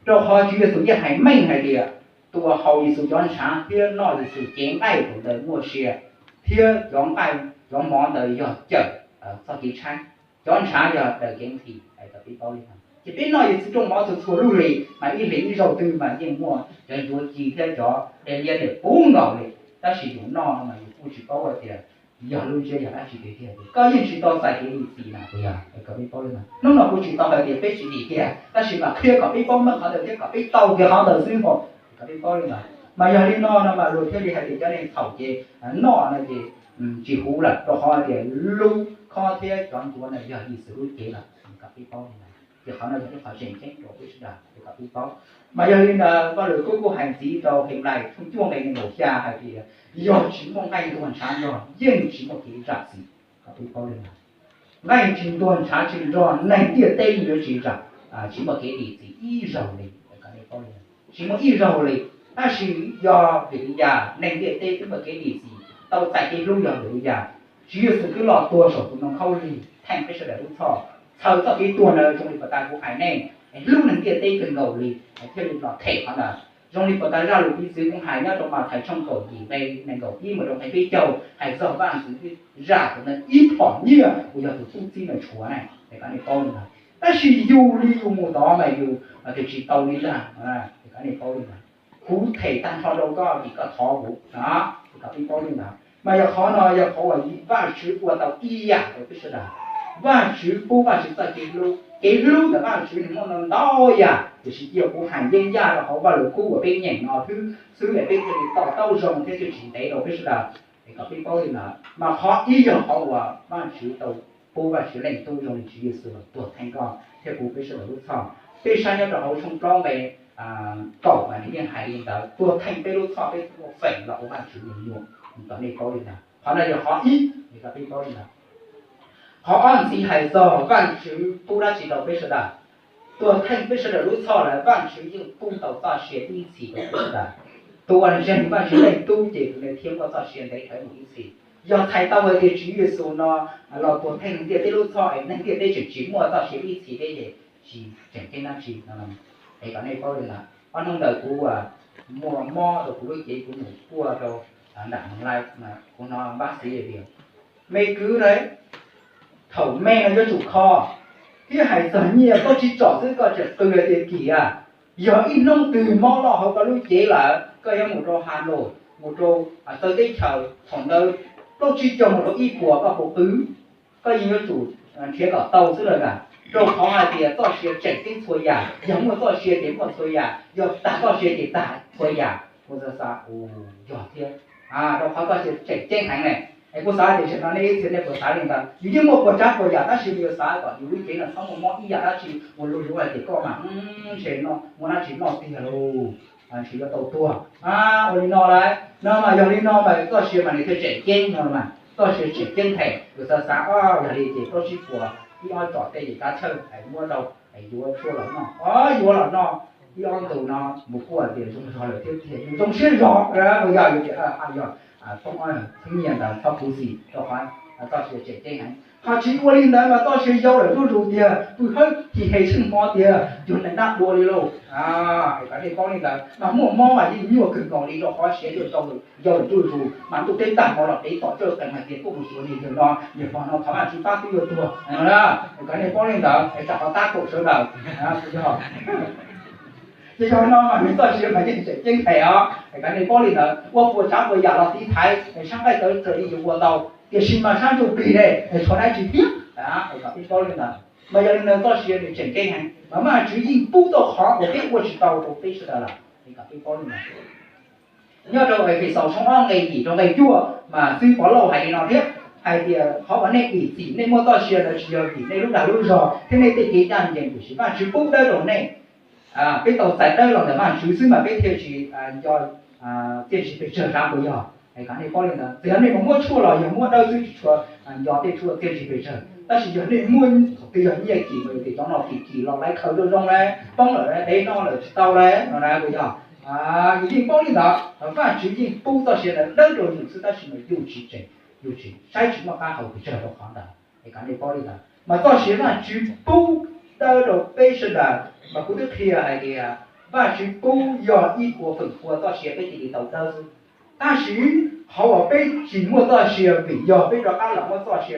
Rau qhov Tswv Yexus yeej hais meej hais tias, tus uas haus Yexus cov ntshav thiab noj Yexus cev nqaij tus ntawd muaj sia, thiab cov nqaij cov mov ntawd yog cawm txoj kev tshaib, cov ntshav yog daws kev nqhis, hais kom peb paub li no. Ces peb noj Yexus rooj mov txhua txhua lub hlis mas ib hlis ib zaug twg mas yeej muaj cov ncuav ci thiab cov dej liab ntawm puv nkaus li. Tab sis yus noj no mas yus kuj tsis paub hais tias yog lub ntsiab yog dab tsi tiag tiag, koj yeej tsis tau txais kev dim txim na, puas yog? Kom peb paub li no. Hnub no kuv tsis tau hais tias peb tsis dim kiag, tab sis mas qhia kom peb paub meej qhov ntawd thiab kom peb tau kiag qhov ntawd xwb mas, kom peb paub li ntawd. Mas yog li no no mas luag thiaj li hais tias cov neeg txhaum ces noj no ces tsis huv lawm, rau qhov hais tias lub khob thiab cov ncuav no yog Yexus lub cev lawm, kom peb paub li ntawd. Ces qhov no yog ib qhov tseem ceeb rau peb sawv daws, kom peb paub. Mas yog li ntawd Vaj Lus Kub kuj hais ntxiv rau Henplais tshooj cuaj nqe nees nkaum xya hais tias, yog tsis muaj nqaij ntuag ntshav nrog yeej tsis muaj kev zam txim, kom peb paub li ntawd. Nqaij tsis ntuag ntshav tsis nrog, neeg ntiaj teb yeej yuav tsis zam, tsis muaj kev dim txim ib zaug li, kom nej paub li ntawd. Tsis muaj ib zaug li. Tab sis yog vim li cas neeg ntiaj teb twb muaj kev dim txim, tau txais kev hlub yog vim li cas? Tswv Yexus twb los tuag saum tus ntoo khaub lig theej peb sawv daws lub txhoj, txhawm txoj kev tuag ntawd zoo li puas tas kuv hais nej, hlub neeg ntiaj teb kawg nkaus li, thiaj li los them qhov ntawd. Zoo li puas tas zaj lus piv txwv kuv hais nyob rau Mathais tshooj kaum yim nqe nees nkaum ib mus rau nqe peb caug hais txog vaj ntxwv zam tus ntawd ib phom nyiaj uas yog tus tub txib ntawd tshuav na, es kom nej paub li ntawd. Tab sis yus li yus mus tod mas yus mas twb tsis tau li ntag, es kom nej paub li ntawd. Kuv them tag nrho rau koj vim koj thov kuv, es kom peb paub li ntawd. Mas yog qhov no yog qhov uas Vajtswv ua tau ib yam rau peb sawv daws. Vajtswv pub Vajtswv txoj kev hlub, kev hlub ntawm Vajtswv nws muaj ntau ntau yam, tiam sis cia kuv hais yeeb yaj rau hauv Vaj Lus Kub uas peb nyeem no xwb, xwb es peb thiaj li to taub zoo thiab thiaj tsis ntev rau peb sawv daws, es kom peb paub li ntawd. Mas qhov ib yog qhov uas Vajtswv tau pub Vajtswv Leej Tub zoo li Tswv Yexus los tuag theej koj thiab kuv peb sawv daws lub txhoj. Peb saib nyob rau hauv tshooj plaub nqe kaum mas nws yeej hais li ntawd, tuag theej peb lub txhoj, peb thiaj muaj feem los ua Vajtswv me nyuam, kom nej paub li ntawd. Qhov no yog qhov ib, es kom peb paub li ntawd. Qhov ob ntxiv hais txog Vajtswv pub dab tsi rau peb sawv daws. Tuag theej peb sawv daws lub txhoj lawm Vajtswv yeej pub tau txoj sia ib txhis rau peb sawv daws. Tus uas ntseeg Vajtswv Leej Tub ces tus ntawd thiaj muaj txoj sia ntev dhawv mus ib txhis. Yog txhais tau hais tias Tswv Yexus no los tuag theej neeg ntiaj teb lub txhoj es neeg ntiaj teb tseem tsis muaj txoj sia ib txhis thiab ces tsis tseem ceeb dab tsi no. Es kom nej paub li ntawd, ob hnub ntawd kuv muaj mob rau kuv lub cev, kuv mus kuaj rau nram Moos Lais, kuv hnov npab xiv tias, me kwv, thaum me no yuav tsum kho, thiab hais txog nyiaj koj tsis tsom xwb koj tseem qw hais tias kim a. Yog ib hnub twg mob loj hauv koj lub cev lawm, koj yuav mus rau Has Nois, mus rau txawv teb chaws, thaum ntawd plaub tsib caug mus rau ib puas koj puas qw? Koj yeej yuav tsum nrhiav kom tau xwb lawm, rau qhov hais tias txoj sia tseem ceeb txhua yam, yog muaj txoj sia ces muaj txhua yam, yog tag txoj sia ces tag txhua yam. Kuv xav xav, yog thiab, rau qhov txoj sia tseem ceeb heev ne. Es kuv xav tias tam sim no nej ib txhia nej puas xav li ntawd, yus yeej muaj puas tsav puas yam tab sis yus xav kom yus lub cev no txhob muaj mob ib yam dab tsi uas luag yuav hais tias koj mas ntshe muaj dab tsi noj tiag lauj, ntshe yuav tau tuag. Ua li no lauj, no mas yog li no mas txoj sia mas nws thiaj tseem ceeb no mas, txoj sia tseem ceeb heev. Yus xav xav, yog li ces plaub tsib puas ib ob tsom tej ces kav tsawg es muab rau es yuav tshuaj los noj, yuav los noj ib ob ntus no mus kuaj tias zoo zog lawm thiab tiag, yus zoo siab zog, yog yus tias yog poob ob txheeb nyiaj ntawd txhob khuv xim rau qhov txoj sia tseem ceeb heev. Ho tsis ua li ntawd mas txoj sia yau lawm zuj zus tiag, pw hawb ci he tsheej hmo tiag, cuag nees nab dua li lauj. Es kom nej paub li ntawd, mas muaj mob mas yeej nyuaj kawg nkaus li rau qhov siav yau lawm zuj zus, mas ntuj teb tag hmo los dev tom coj qees hais tias tuaj mus xyuas niag yawg no, niag pog no thov Vajtswv pab twb yuav tuag. Es kom nej paub li ntawd es tsam qhov tab kaum sawv daws. Ces yog no mas nws txoj sia mas yeej tseem ceeb heev os. Es kom nej paub li ntawd, ua puas tsav puas yam los tiv thaiv es sab nqaij tawv txawm li yuav ua tau, tiam sis mas sab ntsuj plig ne es tshuav dab tsi thiab. Es kom peb paub li ntawd, mas yog li ntawd txoj sia nws tseem ceeb heev, mas Vajtswv yeej pub tau qhov uas peb ua tsis tau rau peb sawv daws lawm. Es kom peb paub li ntawd. Nyob rau Efexaus tshooj ob nqe yim rau nqe cuaj mas xib hwb Pov Lauj hais li no thiab, hais tias qhov uas nej dim txim nej muaj txoj sia ntawd tsis yog vim nej lub dag lub zog thiab nej tej kev ncaj ncees, tiam sis Vajtswv pub dawb rau nej. Peb tau txais dawb los ntawm Vajtswv xwb mas peb thiaj tsis nco txiaj ntsig pes tsawg, puas yog? Es kom nej paub li ntawd, txawm yog nej mus muab tshuaj los yog muab dawb xwb tsis tshua nco tej tshuaj txiaj ntsig pes tsawg, tab sis yog nej muab thaum twg yog nyiaj kim, tias cov no kim kim los lawv khaws zoo zoo lawm, poob lawm, dev noj lawm tsis tau lawm no na, puas yog? Yus yeej paub li ntawd, Vajtswv yeej pub txoj sia ntawd dawb rau yus xwb, tab sis mas yus tsis tseem, yus tsis saib tsis muaj qab hau pes tsawg rau qhov ntawd. Es kom nej paub li ntawd, mas txoj sia Vajtswv pub dawb rau peb sawv daws, mas kuv twb qhia hais tias Vajtswv pub yog ib puas feem pua txoj sia peb thiaj li tau dawb xwb. Tab sis qhov uas peb tsis muaj txoj sia vim yog peb rov qab los muab txoj sia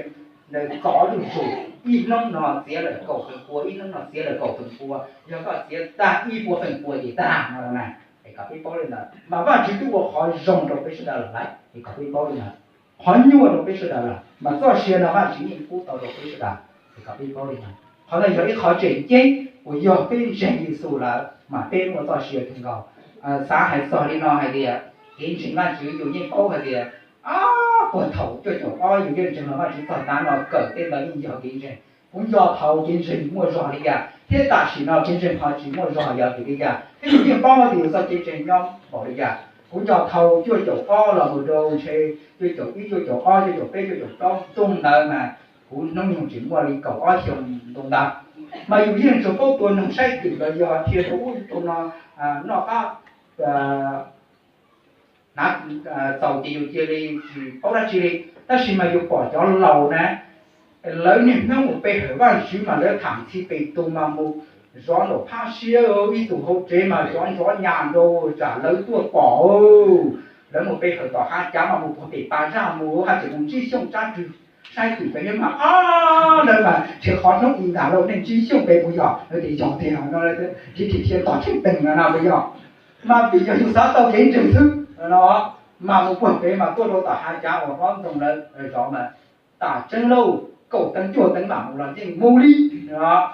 ntawd txov zuj zus, ib hnub no txiav lawm kaum feem pua, ib hnub no txiav lawm kaum feem pua, yog koj txiav tag ib puas feem pua ces tag no na. Es kom peb paub li ntawd, mas Vajtswv twb ua qhov zoo rau peb sawv daws lawm lauj, es kom peb paub li ntawd, qhov nyuaj rau peb sawv daws lawm, mas txoj sia no Vajtswv yeej pub tau rau peb sawv daws. Es kom peb paub li ntawd, qhov ntawd yog ib qhov tseem ceeb uas yog peb ntseeg Yexus lawm mas peb muaj txoj sia kawg nkaus. Xav hais txog li no hais tias kev ntseeg Vajtswv yus yeej paub hais tias, puag thaum cuaj caum ob yus yeej ntseeg los Vajtswv txog tav no kawm tej ntawd yeej yog kev ntseeg. Kuv nco thaum kev ntseeg muaj zog li cas thiab tam sim no kev ntseeg ho tsis muaj zog yog vim li cas, thiab yus yeej paub hais tias yus txoj kev ntseeg nyob npaum li cas. Kuv nco thaum cuaj caum ob los mus rau ntshe cuaj caum ib, cuaj caum ob, cuaj caum peb, cuaj caum plaub ntu ntawd mas kuv hnub nyoog tsis muaj li kaum ob xyoo ntu ntawd, mas yus yeej tsuas paub tua noog saib twm los yog dhia rau ub rau no, noj qab hnav txaus ces yus cia li tsis paub dab tsi li. Tab sis mas yus pom cov laus na, lawv niaj hnub mus pe hawm Vajtswv mas lawv tham ntxhi pes tus mas mus zov nraum phab siab, ib tug hauv tsev mas zov zov nyas nraud tsam lawv tuaj pom. Lawv mus pe hawm tom hav cav mas mus puag pem pas zaj mus, haj tseem mus ntsib Xyooj Tsab Rwg saib twm pem thiab mas, ob, lawv mas ntshe qhov hnub i ntag lauj, nej ntsib Xyooj pem puas yog? Lawv tias yog tiag no, dhia dhia dhia tom tsheej teeg no na puas yog? Mas vim yog yus xav tau kev ntseeg xwb no, mas mus puag pem mas tuaj rau tom hav cav uas hlob Ntxoog lawv zov mas, tas tseeb lauj, kaum teev cuaj teev mam mus los yeej mus li.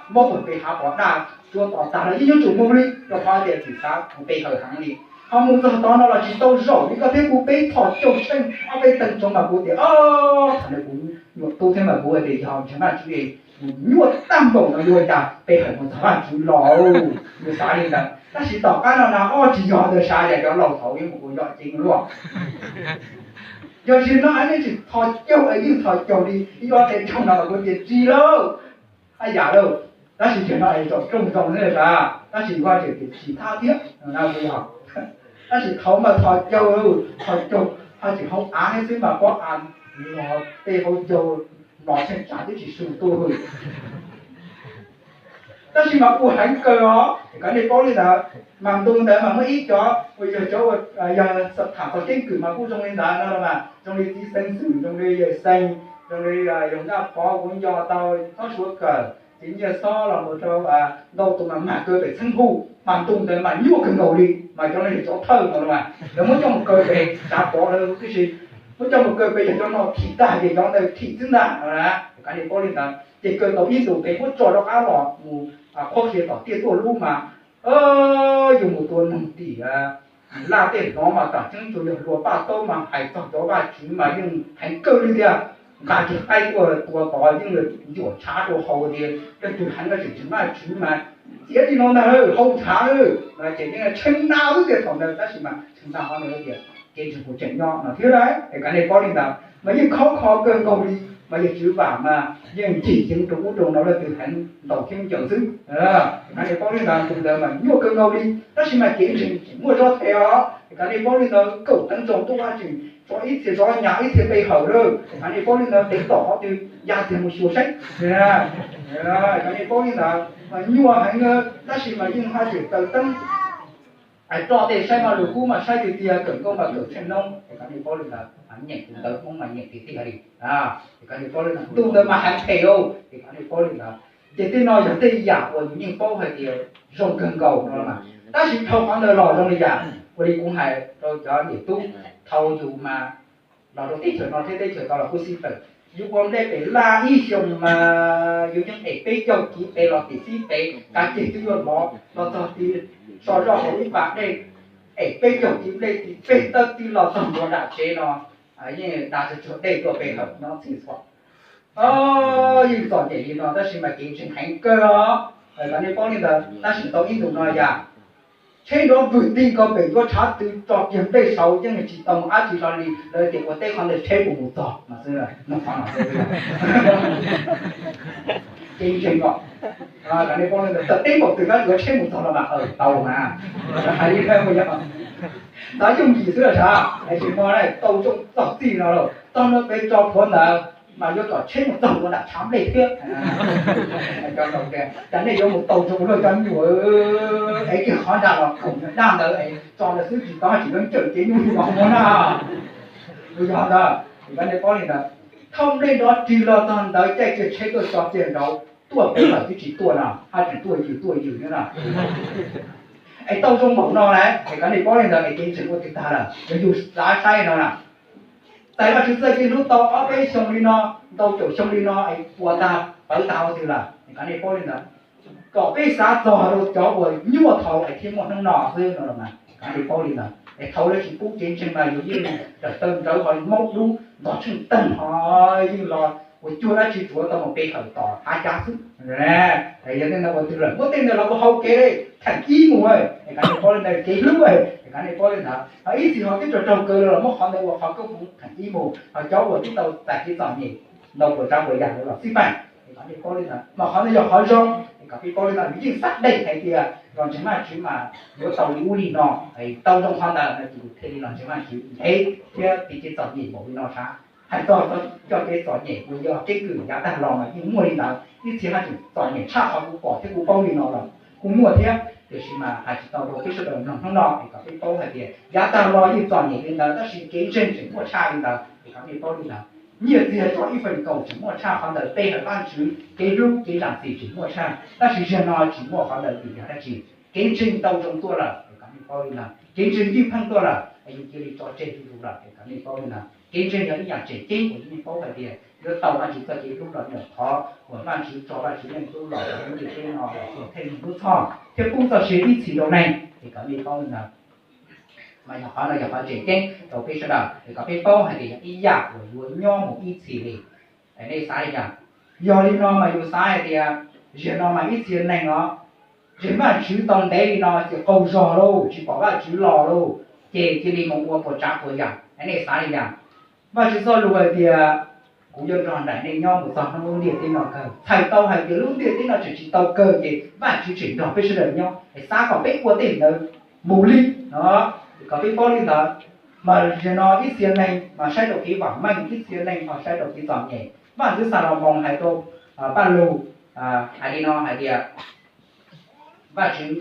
Muab puag pem hav pos daj tsuav tos tag los yeej yuav tsum mus li, rau qhov tias tsis xav mus pe hawm heev li. Ho mus txog tod no los tsis tau zaum li, koj thiab kuv peb txhos caug tsheej ob peb teev tsoov mas kuv tias, o, thaum ntawd kuv nyuam tub thiab mas kuv tias yog ntseeg Vajtswv, mus nyuaj tag npaum no yuav ua cas pe hawm mus txog Vajtswv los, yus xav li ntawd. Tab sis tom qab no na, o, tsis yog ntawd, sav yam cov laus thaud yuav mus ua yog ceev luaj. Yog tsis no nej tsis txhos caug es yeej txhos caug li ib ob teev tsoov no los kuv tias tsis lauj, haj yam lauj. Tab sis tseem no es zaum rooj zoo xwb sav, tab sis Vajtswv tias tsis thab thiab no na, puas yog? Tab sis thaud mas txhos caug, txhos caug, ho tseem hauv av thiab xwb mas pob av los tej hauv caug no tsheej tsav twb tsis su tuaj. Tab sis mas ua heev kawg os, kom nej paub li ntawd. Mas ntu ntawd mas muaj ib cov uas yog cov uas yog tham txog keeb kwm mas kuj zoo li ntawd no mas, zoo li txiv Xeeb Xwm, zoo li yawg Xeeb, zoo li yawg Nkaj Pov, kuv nco tau, Txhob Suav Kawm, txiv Nyiaj Xob los mus rau ntau tus mas mag kaw pem Txheeb Huj, mas ntu ntawd mas nyuaj kawg nkaus li. Mas cov no yog cov thawj no mas lawv muab coj mus kaw pem tsav pov lawm tib si, muab coj mus kaw pem yog cov no thim tag ces cov ntawd thim xwb ntag no na. Kom nej paub li ntawd, ces kaw tau ib ntus pem muab tso rov qab los mus qhuab qhia tom tiaj tuaj lub mas, yus mus tua noog tim laj tej hnov mas tam tseeb tsuas yog luag paj taub mas hais txog cov Vajtswv mas yeej heev kawg li tiag. Nqa kiag qaib tuaj tua tod yeej yuam tshav rau haus tias leej twg heev no tseem tseem Vajtswv mas txiav li no ntag, hau ntshav, ces yeej tshee nta xwb tiag thaum ntawd. Tab sis mas tshee nta qhov ntawd tias kev ntseeg kuv tseem nyob no thiab lauj. Es kom nej paub li ntawd mas yeej khov kho kawg nkaus li. Mas yawg Tswv Vam mas yeej cim ceev rau ub rau no leej twg heev ntaus thiab ncaws xwb. Kav nej paub li ntawd, tus ntawd mas nyuaj kawg nkaus li, tab sis mas kev ntseeg tseem muaj zog thiab os. Kav nej paub li ntawd, kaum teev tsaus ntuj haj tseem tso ib txhia zov nyas ib txhia pe hawm lawm. Kav nej paub li ntawd, teev tom qhov twg ya txiag mus xyuas saib. Kav nej paub li ntawd, mas nyuaj heev, tab sis mas yeej haj tseem taws teeb roj tej saib mas lus kub mas saib tiag tiag, kawm nkauj mas kawm tsheej noob. Kav nej paub li ntawd, nyeem tus ntawv Hmoob mas nyeem tiag tiag li. Kav nej paub li ntawd, ntu ntawd mas heev phem lauj. Kav nej paub li ntawd, ces tej no yog tej yam uas yus yeej paub hais tias zoo kawg nkaus no mas, tab sis dhau qhov ntawd los zoo li yam ua li kuv hais rau cov niam tub, thaum yus mas los rau teb chaws no thiab teb chaws tod los kuj xij peem, yus ua nplej pem laj ib xyoos mas yus yeej ev peb caug kiv pem los tim txib pem, kav ceg twb yuav lov los txog tid, so zoj hauv ib pas dej, ev peb caug kiv nplej tim peb tawb tib los txog ntua nram tsev no, yeej da tsuag tsuag dej tuaj pe hawm nyob txhij txhua. Yeej txom nyem li no tab sis mas kev ntseeg heev kawg os. Kav nej paub li ntawd, tab sis tau ib ntus no yam tsheb nrov vwg tig nkaus pem nruab tshav twg tso kiag nplej saud yeej tsis tau mus dab tsi hlo li, lawv tias ua teb qhov ntawd tsheb puas mus txog no xwb. Kev ntseeg os. Kav nej paub li ntawd, tawm teb npaum twg kab yuav tsheb mus txog los mas tau mas. Hais li ntawd, ntawd yooj yim xwb los sav, tsis muaj tau zoo txog txij no lawm, txog no peb tso plhuav ntawd mas yuav kom tsheb mus txog ua nram tshav nplej thiab. Cas nej yuav mus tau zoo luaj cov nyuam, es kiag qhov nram los khoom daj ntawd es tso ntawd xwb tsis tau, tsis yuav ncaws ces nyuj li no mus na. Yog ntawd, kav nej paub li ntawd, thauj nplej nrov rig los txog ntawd caij kiag tsheb tuaj tso kiag nraud, tuaj peb lawm twb tsis tuaj no, haj tseem tuaj yws tuaj yws thiab no. Es tau zoo npaum no lawm es kav nej paub li ntawd es kev ntseeg ua twg tag lawm, yog yus xav saib no na. Txais Vajtswv txoj kev hlub tau ob peb xyoo li no, ntau caum xyoo li no es puas tag pawv tag ua twg lawm es kav nej paub li ntawd. Kom peb xav txog rau cov uas nyuaj thaum es thiaj muaj hnub no xwb no los mas kav nej paub li ntawd. Es thaum lawv tsis pub kev ntseeg mas yus yeej raws taw nrawv ho maub dub ntog tsheej teeg ho yeej los ua cuag dab tsi tsuav tau mus pe hawm tom hav cav xwb. Yog tej ntawd ua twg lawm, muab tej ntawd los ua hauv kev theem ib mus, es kav nej paub li ntawd, kev hlub, es kav nej paub li ntawd. Ho ib txhis ho twb raug raug kaw los muab qhov ntawd ua qhov koob hmoov theem ib mus, ho cov uas twb tau txais kev txom nyem ntau puas tsav puas yam los xij peem, es kav nej paub li ntawd. Mas qhov ntawd yog qhov zoo, es kav nej paub li ntawd, yus yeej xav dej hais tias los ntseeg Vajtswv mas yuav tau li ub li no, tau zoo qhov ntawd no ces yus thiaj li los ntseeg Vajtswv ntev thiab txij kev txom nyem npaum li no sav. Hais txog cov kev txom nyem uas yog keeb kwm yav tag los mas yeej muaj li ntawd, ib txhia haj tseem txom nyem tshaj qhov kuv pom thiab kuv paub li no los kuj muaj thiab, tiam sis mas hais tsis tau rau peb sawv daws mloog hnub no es kom peb paub hais tias yav tag los yeej txom nyem li ntawd tab sis kev ntseeg tseem muaj tshaj li ntawd es kom nej paub li ntawd. Nyiaj txiag tso ib feem kaum tseem muaj tshaj qhov ntawd, pe hawm Vajtswv kev hlub kev zam txim tseem muaj tshaj, tab sis zaum no tsis muaj qhov ntawd vim yog dab tsi? Kev ntseeg tau zoo tuaj lawm es kom nej paub li ntawd, kev ntseeg ywj pheej tuaj lawm es yus cia li tso tseg zuj zus lawm es kom nej paub li ntawd. Kev ntseeg yog ib yam tseem ceeb uas nej paub hais tias yuav tau Vajtswv txoj kev hlub los ntawm qhov uas Vajtswv tso Vajtswv Leej Tub los rau lub ntiaj teb no los ua theej neeg lub txhoj thiab pub txoj sia ib txhis rau neeg es kom nej paub li ntawd. Mas yog qhov no yog qhov tseem ceeb rau peb sawv daws es kom peb paub hais tias yog ib yam uas yuav nyob mus ib txhis li. Nej xav li cas? Yog li no mas yus xav hais tias zaum no mas ib txhia neeg os, ntseeg Vajtswv tau ntev li no ces qaug zog lauj, tsis pom Vajtswv los lauj, ces cia li mus ua puas tsav puas yam. Nej xav li cas? Vajtswv txoj lus hais tias kuv yuav nrog nraim nej nyob mus txog hnub lub ntiaj teb no kawg. Txhais tau hais tias lub ntiaj teb no tseem tsis tau kawg ces Vajtswv tseem nrog peb sawv daws nyob es xav kom peb ua tej ntawd mus li no, kom peb paub li ntawd. Mas zaum no ib txhia neeg mas saib rau kev vam meej, ib txhia neeg ho saib rau kev txom nyem. Vaj ntxwv Xalumoos hais rau Paj Lug hais li no hais tias, Vajtswv,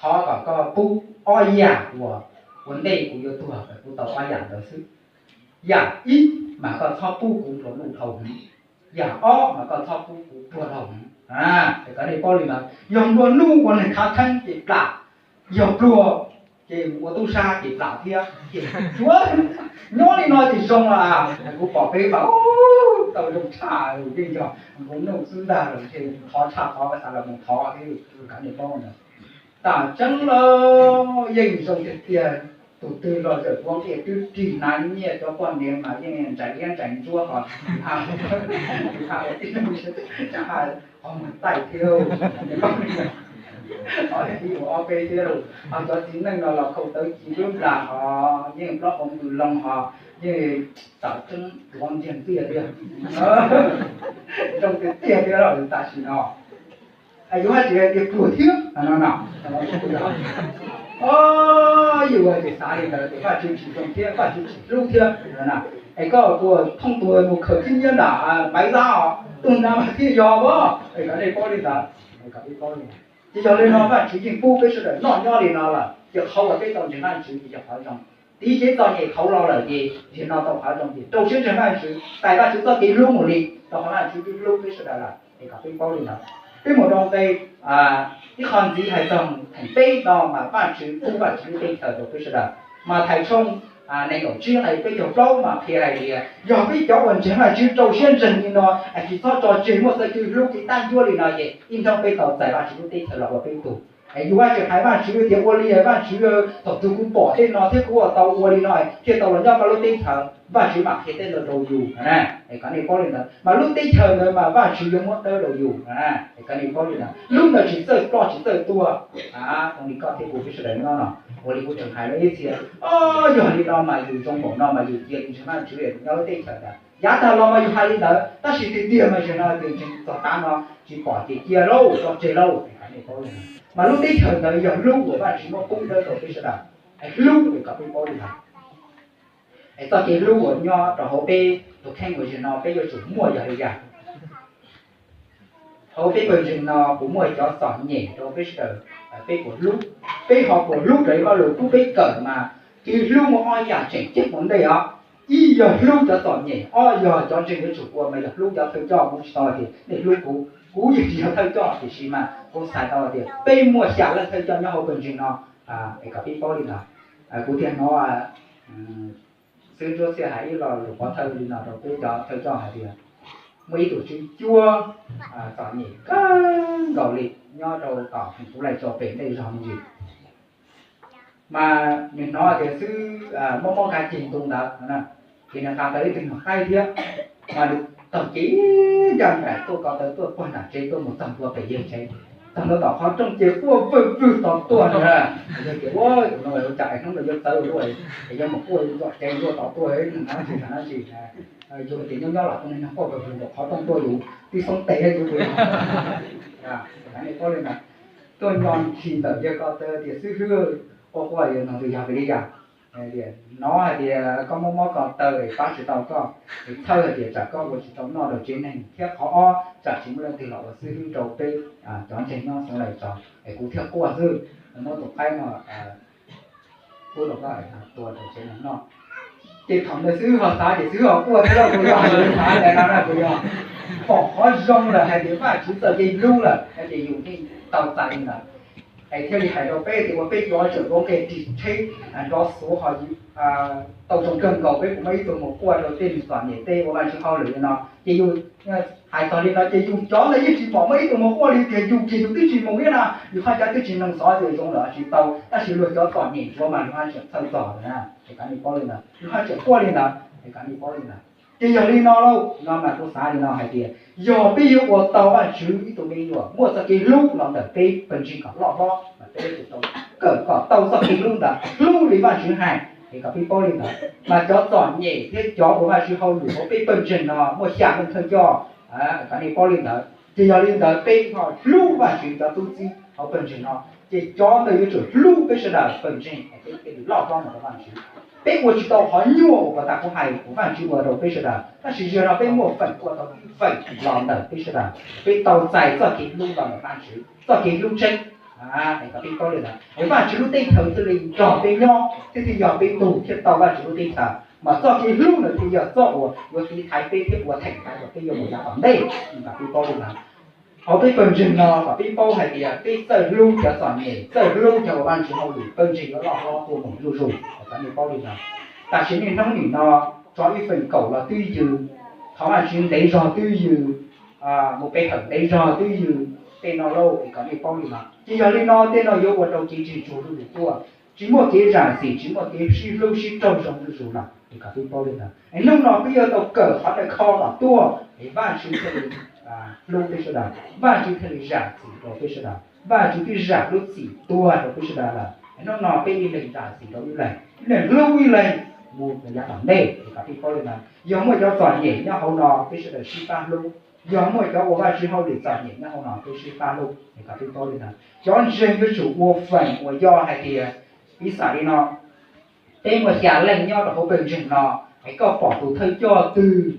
thov kom koj pub ob yam uas ua ntej kuv yuav tuag, kuv tau ob yam ntawd xwb. Yam ib mas koj txhob pub kuv nplua nuj dhau heev, yam ob mas koj txhob pub kuv pluag dhau heev. Es kom nej paub li ntawd, yog nplua nuj ua neeg khav theeb ces plam, yog pluag ces ua tub sab ces plam thiab. Ces tsuav nyob li no ces zoo los kuv pom peb mas tau zoo tshaj, yeej yog nplua nuj xwb ntag los ntshe thov tshaj thov, Xalumoos thov thiab, kom nej paub ntawd. Tam tseeb los yeej zoo tiag tiag, tus twg los zawm ua ntiaj twb rig hnav nyiaj, cov poj niam mas yeej ntsais liab ntsais ntsuab ho, tus ha ua tib neeg tseem ha qhov muag taij thiab. Ob ib mus ob peb thiab los, ho cov txiv neej no los khau tawv ci lub nplas ho, yeej plaub hau ntws loo ho, yeej tawm tseeb duav ntiag ntiag tiag, zoo tiag tiag thiab los tam sim no. Yuav hais tias tias pluag thiab no no. Yus hais tias xav li ntawd tias Vajtswv tsis zoo thiab Vajtswv tsis hlub thiab no na. Es koj puas thooj tuag mus khaws khib nyiab nram Maiv Zab os, tus nrad mas thiaj yog as. Es kom nej paub li ntawd, kom nej paub li ntawd. Ces yog li no Vajtswv yeej pub peb sawv daws noj nyob li no lawm, ces qhov uas peb tau ntseeg Vajtswv ces yog qhov zoo. Tiv ces txom nyem qhauv los lawm ces yog no tau qhov zoo ces rau siab ntseeg Vajtswv, tais Vajtswv txoj kev hlub mus li, rau qhov Vajtswv twb hlub peb sawv daws lawm. Es kom peb paub li ntawd. Peb mus rau nqe ib qho ntxiv hais txog theem peb no mas Vajtswv pub Vajtswv lub teb chaws rau peb sawv daws. Mathais tshooj nees nkaum tsib nqe peb caug plaub mas qhia hais tias yog peb cov uas ntseeg Vajtswv rau siab ntseeg li no es tsis txhob tso tseg muaj txoj kev hlub kev tab ncuab li no ces ib hnub peb tau txais Vajtswv lub teb chaws los ua peb tug. Es yus Vajtswv hais Vajtswv tias ua li Vajtswv, thaum twg kuv pom tej no thiab kuv ua tau ua li no thiaj tau los nyob koj lub teb chaws, Vajtswv mam qhia tej ntawd rau yus na. Es kom nej paub li ntawd mas lub teb chaws ntawd mas Vajtswv yuav muab dawb rau yus na. Es kom nej paub li ntawd, lub ntawd tsis txawj ploj tsis txawj tuag. Zoo li koj thiab kuv peb sawv daws nyob no, ua li kuv tseem hais lawm ib txhia, o, yog li no mas yus zoo npaum no mas yus cia li ntseeg Vajtswv nyob lub teb chaws ntawd. Yav tag los mas yus hais li ntawd tab sis tiag tiag mas zaum no tias ntseeg txog tav no tsis pom ces cia lauj, tso tseg lauj. Es kom nej paub li ntawd mas lub teb chaws ntawd yog lub uas Vajtswv muab pub dawb rau peb sawv daws. Es hlub es kom peb paub li ntawd. Es txoj kev hlub uas nyob rau hauv peb tus kheej uas zaum no peb yuav tsum muaj yog li cas? Hauv peb pawg ntseeg no puas muaj cov txom nyem rau peb sawv daws peb puas hlub? Peb ho puas hlub raws li Vajluskub peb kawm mas kev hlub muaj ob yam tseem ceeb ua ntej os. Ib yog hlub cov txom nyem, ob yog cov ntseeg yuav tsum ua mas yog hlub cov thawj coj. Kuv tsis tau hais tias nej hlub kuv, kuv yeej tsis yog thawj coj tiam sis mas kuv xav tau tias peb muaj xya leej thawj coj nyob hauv pawg ntseeg no, es kom peb paub li ntawd. Kuv thiaj hnov xib hwb Ntsuab Txhiaj hais ib lo lus pov thawj li no rau peb cov thawj coj hais tias muaj ib tug tswv cuab txom nyem kawg nkaus li nyob rau tom Hwm Kuv Laij Tso pem ntej zog me ntsis. Mas nws hnov tias xib hwb mob mob kab ceg ntu ntawd, ces nws nqa tau ib tug nyuag qaib thiab, mas nws taug kev ncaj nraim tuaj ko taw tuaj puag nram tsev tuaj mus txog ntua pem yawg tsev, txog ntua tom qhov rooj ces quaj vwg vwg tod tuaj na. Yawg tias ua tus no ua cas hnub no yuav txawv ua luaj, es yuav mus quaj tom tsev luaj tod tuaj, nws hnov tsis hnov tsis. Yawg tias nyob nyob los tus neeg no quaj vwg vwg nkaus qhov rooj tuaj yus tib xoob tes yus puas yog? Tuaj nyo ntshis ntawm yawg ko taw tias xib hwb, quaj quaj yawg no tus yog vim li cas? Hnov hais tias koj mob mob ko taw es pab tsis tau koj, es txhawj hais tias tsam koj ua tsis tau noj rau tsev neeg thiab qhov ob tsam tsis muaj leej twg los ua xib hwb rau peb cov ntseeg nyob Xoom Lais Tso, es kuv thiaj quaj xwb. Muab tus qaib no pub rau koj tua rau tsev neeg noj. Ces thaum ntawd xib hwb ho xav ces xib hwb ho quaj thiab lauj, puas yog? Xav ntawd no na puas yog? Pom qhov zoo lawm hais tias Vajtswv txoj kev hlub lawm ces yus thiaj tau txais li ntawd. Es thiaj li hais rau peb tias ua peb cov tseem nkaus nqe ris tsheb nrov xuav ho tau zoo kawg nkaus peb puas muaj ib tug mus quaj rau tej neeg txom nyem tej ua Vajtswv hauj lwm li no. Ces yus hais txog li no ces yus cov ntawd yeej tsis pom muaj ib tug mus quaj li tias yus ces yus twb tsis mus thiab na, yus haj cas twb tsis mloog xov tias zoo lawm tsis tau, tab sis luag cov txom nyem ntsuav mas luag haj tseem txhawj txog na. Es kom nej paub li ntawd, luag haj tseem quaj li ntawd, es kom nej paub li ntawd. Ces yog li no lauj, no mas kuv xav li no hais tias yog peb yuav ua tau Vajtswv ib tug me nyuam muaj txoj kev hlub los ntawm peb pawg ntseeg kom loj hlob mas peb yuav tsum tau kawm kom tau txoj kev hlub ntawd, hlub li Vajtswv hais, es kom peb paub li ntawd. Mas cov txom nyem thiab cov ua Vajtswv hauj lwm hauv peb pawg ntseeg no muaj xya leej thawj coj, kom nej paub li ntawd. Ces yog li ntawd peb ho hlub Vajtswv cov tub txib hauv pawg ntseeg no, ces cov ntawd yuav tsum hlub peb sawv daws pawg ntseeg es peb thiaj li loj hlob mus rau Vajtswv. Peb ua tsis tau qhov nyuaj uas puag ta kuv hais uas Vajtswv ua rau peb sawv daws, tab sis yog no peb muaj feem ua tau ib feem los ntawm peb sawv daws, peb tau txais txoj kev hlub los ntawm Vajtswv txoj kev hlub tseeb. Es kom peb paub li ntawd es Vajtswv lub teb chaws thiaj li nrog peb nyob thiab thiaj yog peb tug thiaj tau Vajtswv lub teb chaws, mas txoj kev hlub ntawd thiaj yog txoj uas yuav tiv thaiv peb thiab ua theem thaiv kom peb yuav mus yav tom ntej. Kom peb paub li ntawd. Hauv peb pawg ntseeg no kom peb paub hais tias peb txawj hlub cov txom nyem, txawj hlub cov uas Vajtswv hauj lwm, pawg ntseeg yuav loj hlob tuaj mus zuj zus, kom nej paub li ntawd. Tam sim niaj hnub nim no tso ib feem kaum los twb yws, thov Vajtswv ntev zog twb yws, mus pe hawm ntev zog twb yws, tej no lauj es kom nej paub li no. Ces yog li no tej no yuav ua rau kev ntseeg tsuag zuj zus tuaj, tsis muaj kev zam txim, tsis muaj kev sib hlub sib raug zoo zuj zus lawm es kom peb paub li ntawd. Es hnub no peb yuav tau kawm qhov ntawd kho los tuaj es Vajtswv thiaj li hlub peb sawv daws, Vajtswv thiaj li zam txim rau peb sawv daws. Vajtswv twb zam lub txim tuag rau peb sawv daws lawm. Hnub no peb ib leeg zam txim rau ib leeg, ib leeg hlub ib leeg mus rau yav tom ntej, es kom peb paub li ntawd. Yog muaj cov txom nyem nyob hauv no, peb sawv daws sib pab hlub. Yog muaj cov ua Vajtswv hauj lwm txom nyem nyob hauv no, peb sib pab hlub, es kom peb paub li ntawd. Cov ntseeg yuav tsum ua feem uas yog hais tias, piv xam li no, peb muaj xya leej nyob rau hauv pawg ntseeg no, es koj pom tus thawj coj twg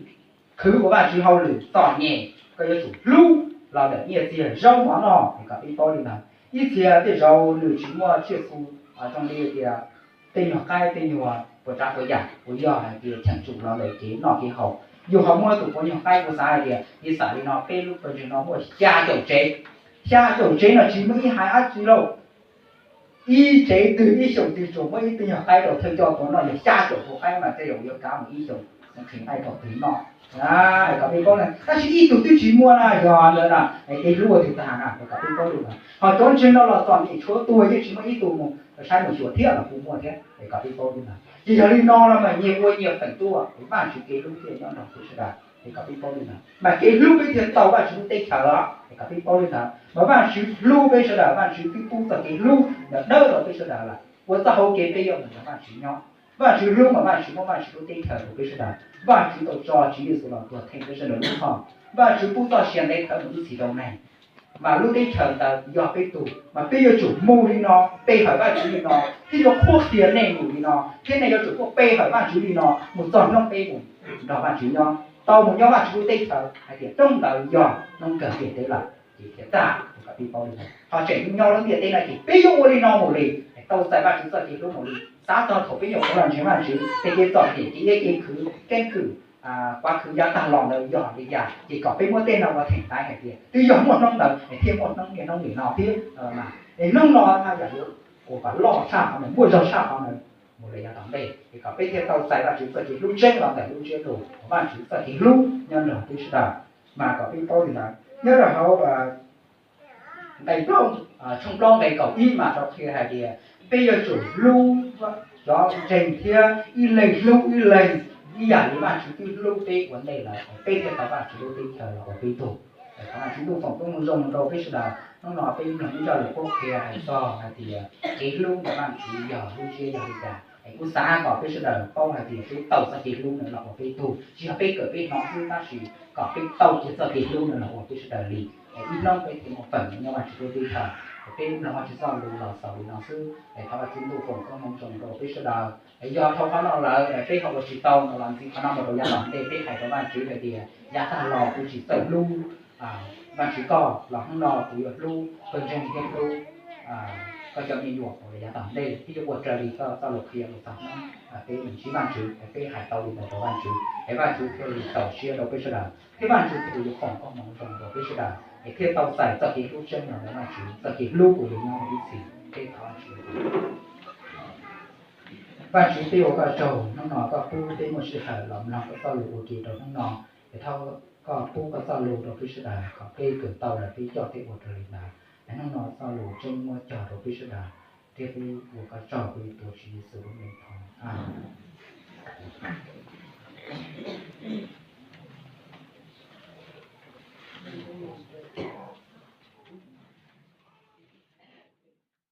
khwv ua Vajtswv hauj lwm txom nyem, koj yuav tsum hlub los ntawm nyiaj txiag zaub mov noj, es kom peb paub li ntawd. Ib txhia tej zaum nws tsis muaj tsiaj txhu zoo li tias tej nyuag qaib tej nyuag puas tsav puas yam uas yog hais tias cheem tsum los ntawm kev noj kev haus, yus ho muaj tus puav nyuag qaib, kuv xav hais tias piv xam li no, peb lub pawg ntseeg no muaj xya caum tsev. Xya caum tsev no tsis muaj ib haiv dab tsi lauj. Ib tsev twg ib xyoos twg tsuas muaj ib tug nyuag qaib rau thawj coj tuav noj, yog xya caum tus qaib mas tej zaum yuav kav mus ib xyoos, tseem nqhis qaib rau twg noj. Kom peb paub na, tab sis ib tug twb tsis muaj na, yog ntawd na, kev hlub ua twg tag na, kom peb paub li ntawd. Ho cov ntseeg no los txom nyem tshuav tuag yeej tsis muaj ib tug mus saib mus xyuas thiab los kuj muaj thiab, es kom peb paub li ntawd. Ces yog li no no mas nyias ua nyias feem tuaj, es Vajtswv kev hlub thiaj nyob nrog peb sawv daws, es kom peb paub li ntawd. Mas kev hlub peb thiaj tau Vajtswv lub teb chaws os, es kom peb paub li ntawd. Mas Vajtswv hlub peb sawv daws, Vajtswv twb pub txoj kev hlub ntawm dawb rau peb sawv daws lawm, ua txoj hauv kev peb yuav mus nrog Vajtswv nyob. Vajtswv hlub mas Vajtswv muab Vajtswv lub teb chaws rau peb sawv daws. Vajtswv tau tso Tswv Yexus los tuag theej peb sawv daws lub hom. Vajtswv pub txoj sia ntev thawv mus ib txhis rau neeg. Mas lub teb chaws ntawd yog peb tug, mas peb yuav tsum mus li no, pe hawm Vajtswv li no, thiab yuav qhuab qhia nej mus li no, thiab nej yuav tsum tuaj pe hawm Vajtswv li no mus txog hnub peb mus nrog Vajtswv nyob, tau mus nyob Vajtswv lub teb chaws hais tias hnub ntawd yog hnub kawg ntiaj teb lawm, ces thiaj tag, kom peb paub li ntawd. Ho tseem nyob lub ntiaj teb no ces peb yuav ua li no mus li, tau txais Vajtswv txoj kev hlub mus li. Xav txog thaum peb nyuam qhuav los ntseeg Vajtswv, tej kev txom nyem, kev iab kev khwv, keeb kwm, quav khwv yav tag los ntawd yog li cas, ces kom peb muab tej no ua theem ntaiv hais tias twb yog muaj hnub ntawd es thiaj muaj hnub niaj hnub nim no thiab. Es hnub no haj yam yuav ua kom loj tshaj qhov ntawd, muaj zog tshaj qhov ntawd mus rau yav tom ntej, es kom peb thiaj tau txais Vajtswv txoj kev hlub tseeb los ntawm lub ntsiab lus, Vajtswv txoj kev hlub nyob nrog peb sawv daws. Mas kom peb paub li ntawd, nyob rau hauv nqe plaub, tshooj plaub nqe kaum ib mas tau qhia hais tias peb yuav tsum hlub cov ntseeg thiab ib leeg hlub ib leeg, ib yam li Vajtswv twb hlub peb ua ntej lawm, peb thiaj tau Vajtswv lub teb chaws los ua peb tug. Thov Vajtswv ntuj foom koob hmoov zoo rau peb sawv daws. Hnub no peb mloog ib zaj lus qhuab qhia hais txog hais tias kev hlub ntawm Vajtswv yog lub ntsiab yog li cas. Es kuv xav kom peb sawv daws paub hais tias peb tau txoj kev hlub ntawd los ua peb tug, tsis yog peb kawm peb hnov xwb, tab sis kom peb tau kiag txoj kev hlub ntawd los ua peb sawv daws li. Es ib hnub peb thiaj muaj feem nyob Vajtswv lub teb chaws. Es peb mloog Vajtswv txoj lus los xaus li no xwb, es thov Vajtswv ntuj foom koob hmoov zoo rau peb sawv daws. Es yog dhau qhov no lawm peb ho ua tsis tau no los ntxiv qhov no mus rau yav tom ntej, peb hais rau Vajtswv hais tias yav tag los kuv tsis txawj hlub Vajtswv koj, los hnub no kuv yuav hlub pawg ntseeg thiab hlub koj cov me nyuam uas yav tom ntej, thiab yuav ua raws li koj txoj lus qhia mus txog hnub peb ntsib Vajtswv. Es peb hais tau li ntawd rau Vajtswv, es Vajtswv thiaj li txaus siab rau peb sawv daws, thiab Vajtswv thiaj li yuav foom koob hmoov zoo rau peb sawv daws, es thiaj tau txais txoj kev hlub tseeb los ntawm Vajtswv, txoj kev hlub uas yuav nyob mus ib txhis. Peb thov Vajtswv. Vajtswv, peb ua koj tsaug, hnub no koj pub peb muaj sij hawm los mloog koj txoj lus ua ke rau hnub no. Es thov koj pub koj txoj lus rau peb sawv daws kom peb kawm tau lawm peb coj thiab ua raws li ntawd. Es hnub no txoj lus tseeb muab cog rau peb sawv daws, thiab peb ua koj tsaug, peb tuav Tswv Yexus lub npe thov. Amees.